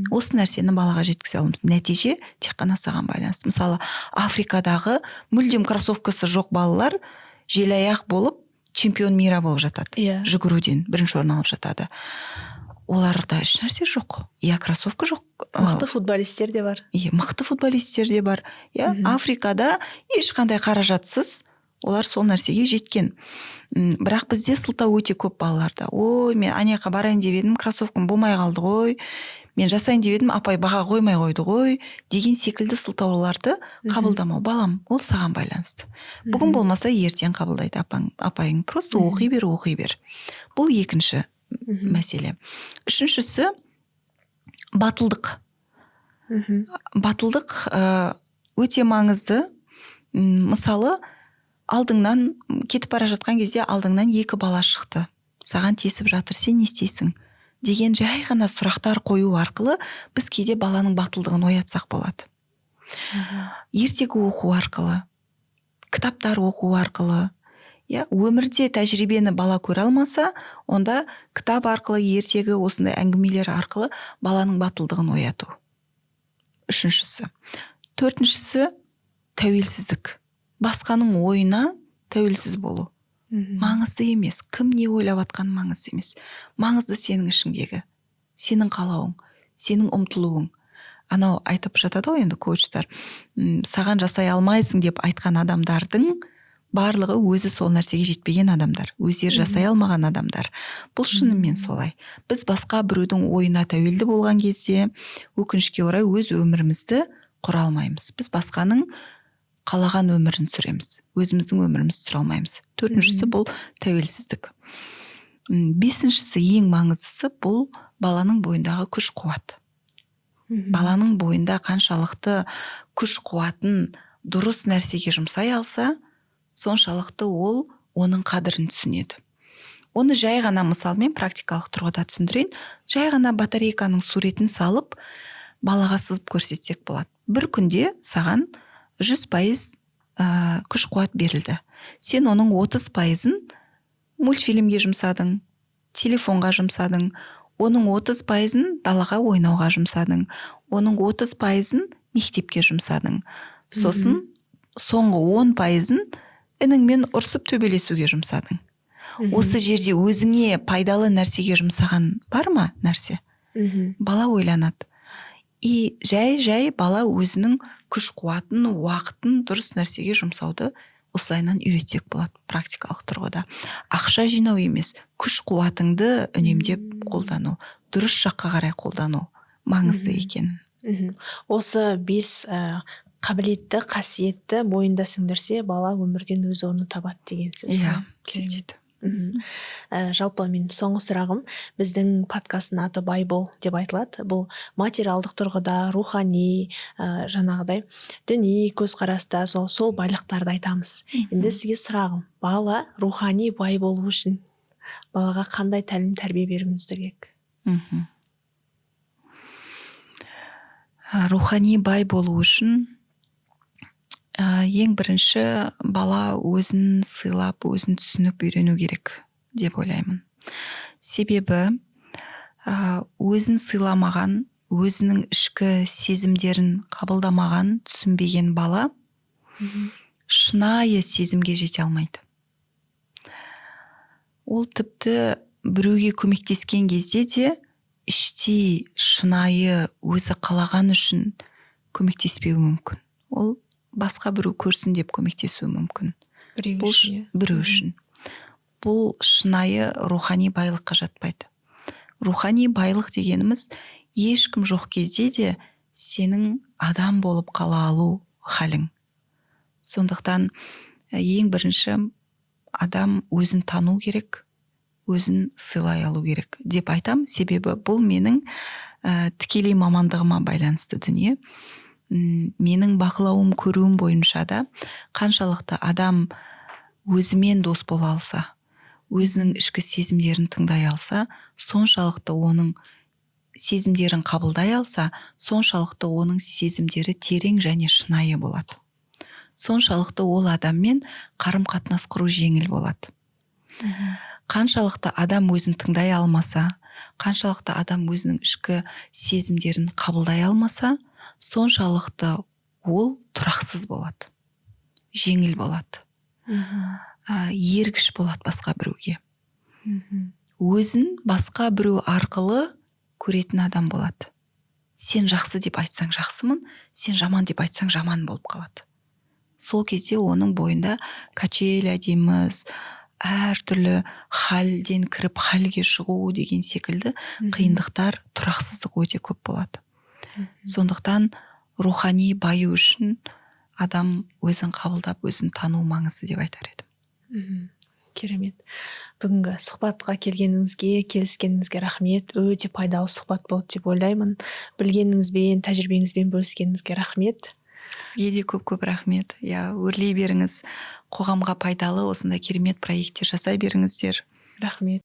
Осы нәрсені балаға жеткізе аламыз: нәтиже тек қана саған байланысты. Мысалы, Африкадағы мүлдем кроссовкасы жоқ балалар желаяқ болып, чемпион мира болып жатады, жүгіруден бірінші орын алып жатады. Оларда еш нәрсе жоқ, иә, кроссовка жоқ. Мықты футболисттер де бар. Иә, мықты футболисттер де бар, иә. Африкада ешқандай қаражатсыз олар сол нәрсеге жеткен. Бірақ бізде сылтау өте көп балаларда: «Ой, мен ана жаққа барайын деп едім, кроссовкам болмай қалды ғой, мен жасайын деп едім, апай баға қоймай қойды ғой» деген секілді сылтауларды қабылдамау. Балам, ол саған байланысты. Бүгін болмаса, ертең қабылдайды апаң, апайың. Просто оқи бер, оқи бер. Бұл екінші мәселе. Үшіншісі — батылдық. Батылдық өте маңызды. Мысалы, алдыңнан кетіп бара жатқан кезде алдыңнан екі бала шықты, саған тиісіп жатыр, сен не істейсің деген жай ғана сұрақтар қою арқылы біз кейде баланың батылдығын оятсақ болады. Ертегі оқу арқылы, кітаптар оқу арқылы, иә. Өмірде тәжірибені бала көре алмаса, онда кітап арқылы, ертегі, осындай әңгімелер арқылы баланың батылдығын ояту үшіншісі. Төртіншісі — тәуелсіздік, басқаның ойына тәуелсіз болу. Маңызды емес кім не ойлап жатқаны, маңызды емес. Маңызды сенің ішіңдегі, сенің қалауың, сенің ұмтылуың. Анау айтып жатады ғой енді коучтар, саған жасай алмайсың деп айтқан адамдардың барлығы өзі сол нәрсеге жетпеген адамдар, өздері жасай алмаған адамдар. Бұл шынымен солай. Біз басқа біреудің ойына тәуелді болған кезде, өкінішке орай, өз өмірімізді құра алмаймыз. Біз басқаның қалаған өмірін сүреміз, өзіміздің өмірімізді сүре алмаймыз. Төртіншісі бұл тәуелсіздік. Бесіншісі, ең маңыздысы, бұл баланың бойындағы күш қуат. Баланың бойында қаншалықты күш қуатын дұрыс нәрсеге жұмсай алса, соншалықты ол оның қадірін түсінеді. Оны жай ғана мысалмен, практикалық тұрғыда түсіндірейін. Жай ғана батарейканың суретін салып, балаға сызып көрсетсек болады. Бір күнде саған 100% күш қуат берілді. Сен оның 30%-ын мультфильмге жұмсадың, телефонға жұмсадың, оның 30%-ын далаға ойнауға жұмсадың, оның 30%-ын мектепке жұмсадың, сосын соңғы 10%-ын ініңмен ұрсып төбелесуге жұмсадың. Осы жерде өзіңе пайдалы нәрсеге жұмсаған бар ма нәрсе? Бала ойланады. И жай жай бала өзінің күш қуатын, уақытын дұрыс нәрсеге жұмсауды осылайынан үйретсек болады практикалық тұрғыда. Ақша жинау емес, күш қуатыңды үнемдеп қолдану, дұрыс жаққа қарай қолдану маңызды екен. Осы 5 қабілетті, қасиетті бойында сіңдірсе, бала өмірден өз орнын табады деген сөз Иә, ғой. сөйтеді. Жалпы мен соңғы сұрағым, біздің подкасттың аты «Бай бол» деп айтылады. Бұл материалдық тұрғыда, рухани, жаңағыдай діни көзқараста сол байлықтарды айтамыз. Енді сізге сұрағым: бала рухани бай болу үшін балаға қандай тәлім тәрбие беруіміз керек? Рухани бай болу үшін ең бірінші бала өзін сыйлап, өзін түсініп үйрену керек деп ойлаймын. Себебі өзін сыйламаған, өзінің ішкі сезімдерін қабылдамаған, түсінбеген бала шынайы сезімге жете алмайды. Ол тіпті біреуге көмектескен кезде де іштей шынайы өзі қалаған үшін көмектеспеуі мүмкін. Ол басқа біреу көрсін деп көмектесуі мүмкін. Біреу Бұл үшін, иә. Біреу үшін. Бұл шынайы рухани байлыққа жатпайды. Рухани байлық дегеніміз — ешкім жоқ кезде де сенің адам болып қала алу халің. Сондықтан ең бірінші адам өзін тану керек, өзін сыйлай алу керек деп айтам. Себебі бұл менің тікелей мамандығыма байланысты дүние. Менің бақылауым, көруім бойынша да, қаншалықты адам өзімен дос бола алса, өзінің ішкі сезімдерін тыңдай алса, соншалықты оның сезімдерін қабылдай алса, соншалықты оның сезімдері терең және шынайы болады, соншалықты ол адаммен қарым қатынас құру жеңіл болады. Қаншалықты адам өзін тыңдай алмаса, қаншалықты адам өзінің ішкі сезімдерін қабылдай алмаса, соншалықты ол тұрақсыз болады, жеңіл болады, ергіш болады басқа біреуге, өзін басқа біреу арқылы көретін адам болады. Сен жақсы деп айтсаң, жақсымын, сен жаман деп айтсаң, жаман болып қалады. Сол кезде оның бойында качеля дейміз, әртүрлі халден кіріп, халге шығу деген секілді қиындықтар, тұрақсыздық өте көп болады. Сондықтан рухани баю үшін адам өзін қабылдап, өзін тану маңызды деп айтар едім. Керемет. Бүгінгі сұхбатқа келгеніңізге, келіскеніңізге рахмет. Өте пайдалы сұхбат болды деп ойлаймын. Білгеніңізбен, тәжірибеңізбен бөліскеніңізге рахмет. Сізге де көп көп рахмет. Иә, өрлей беріңіз, қоғамға пайдалы осындай керемет проекттер жасай беріңіздер. Рахмет.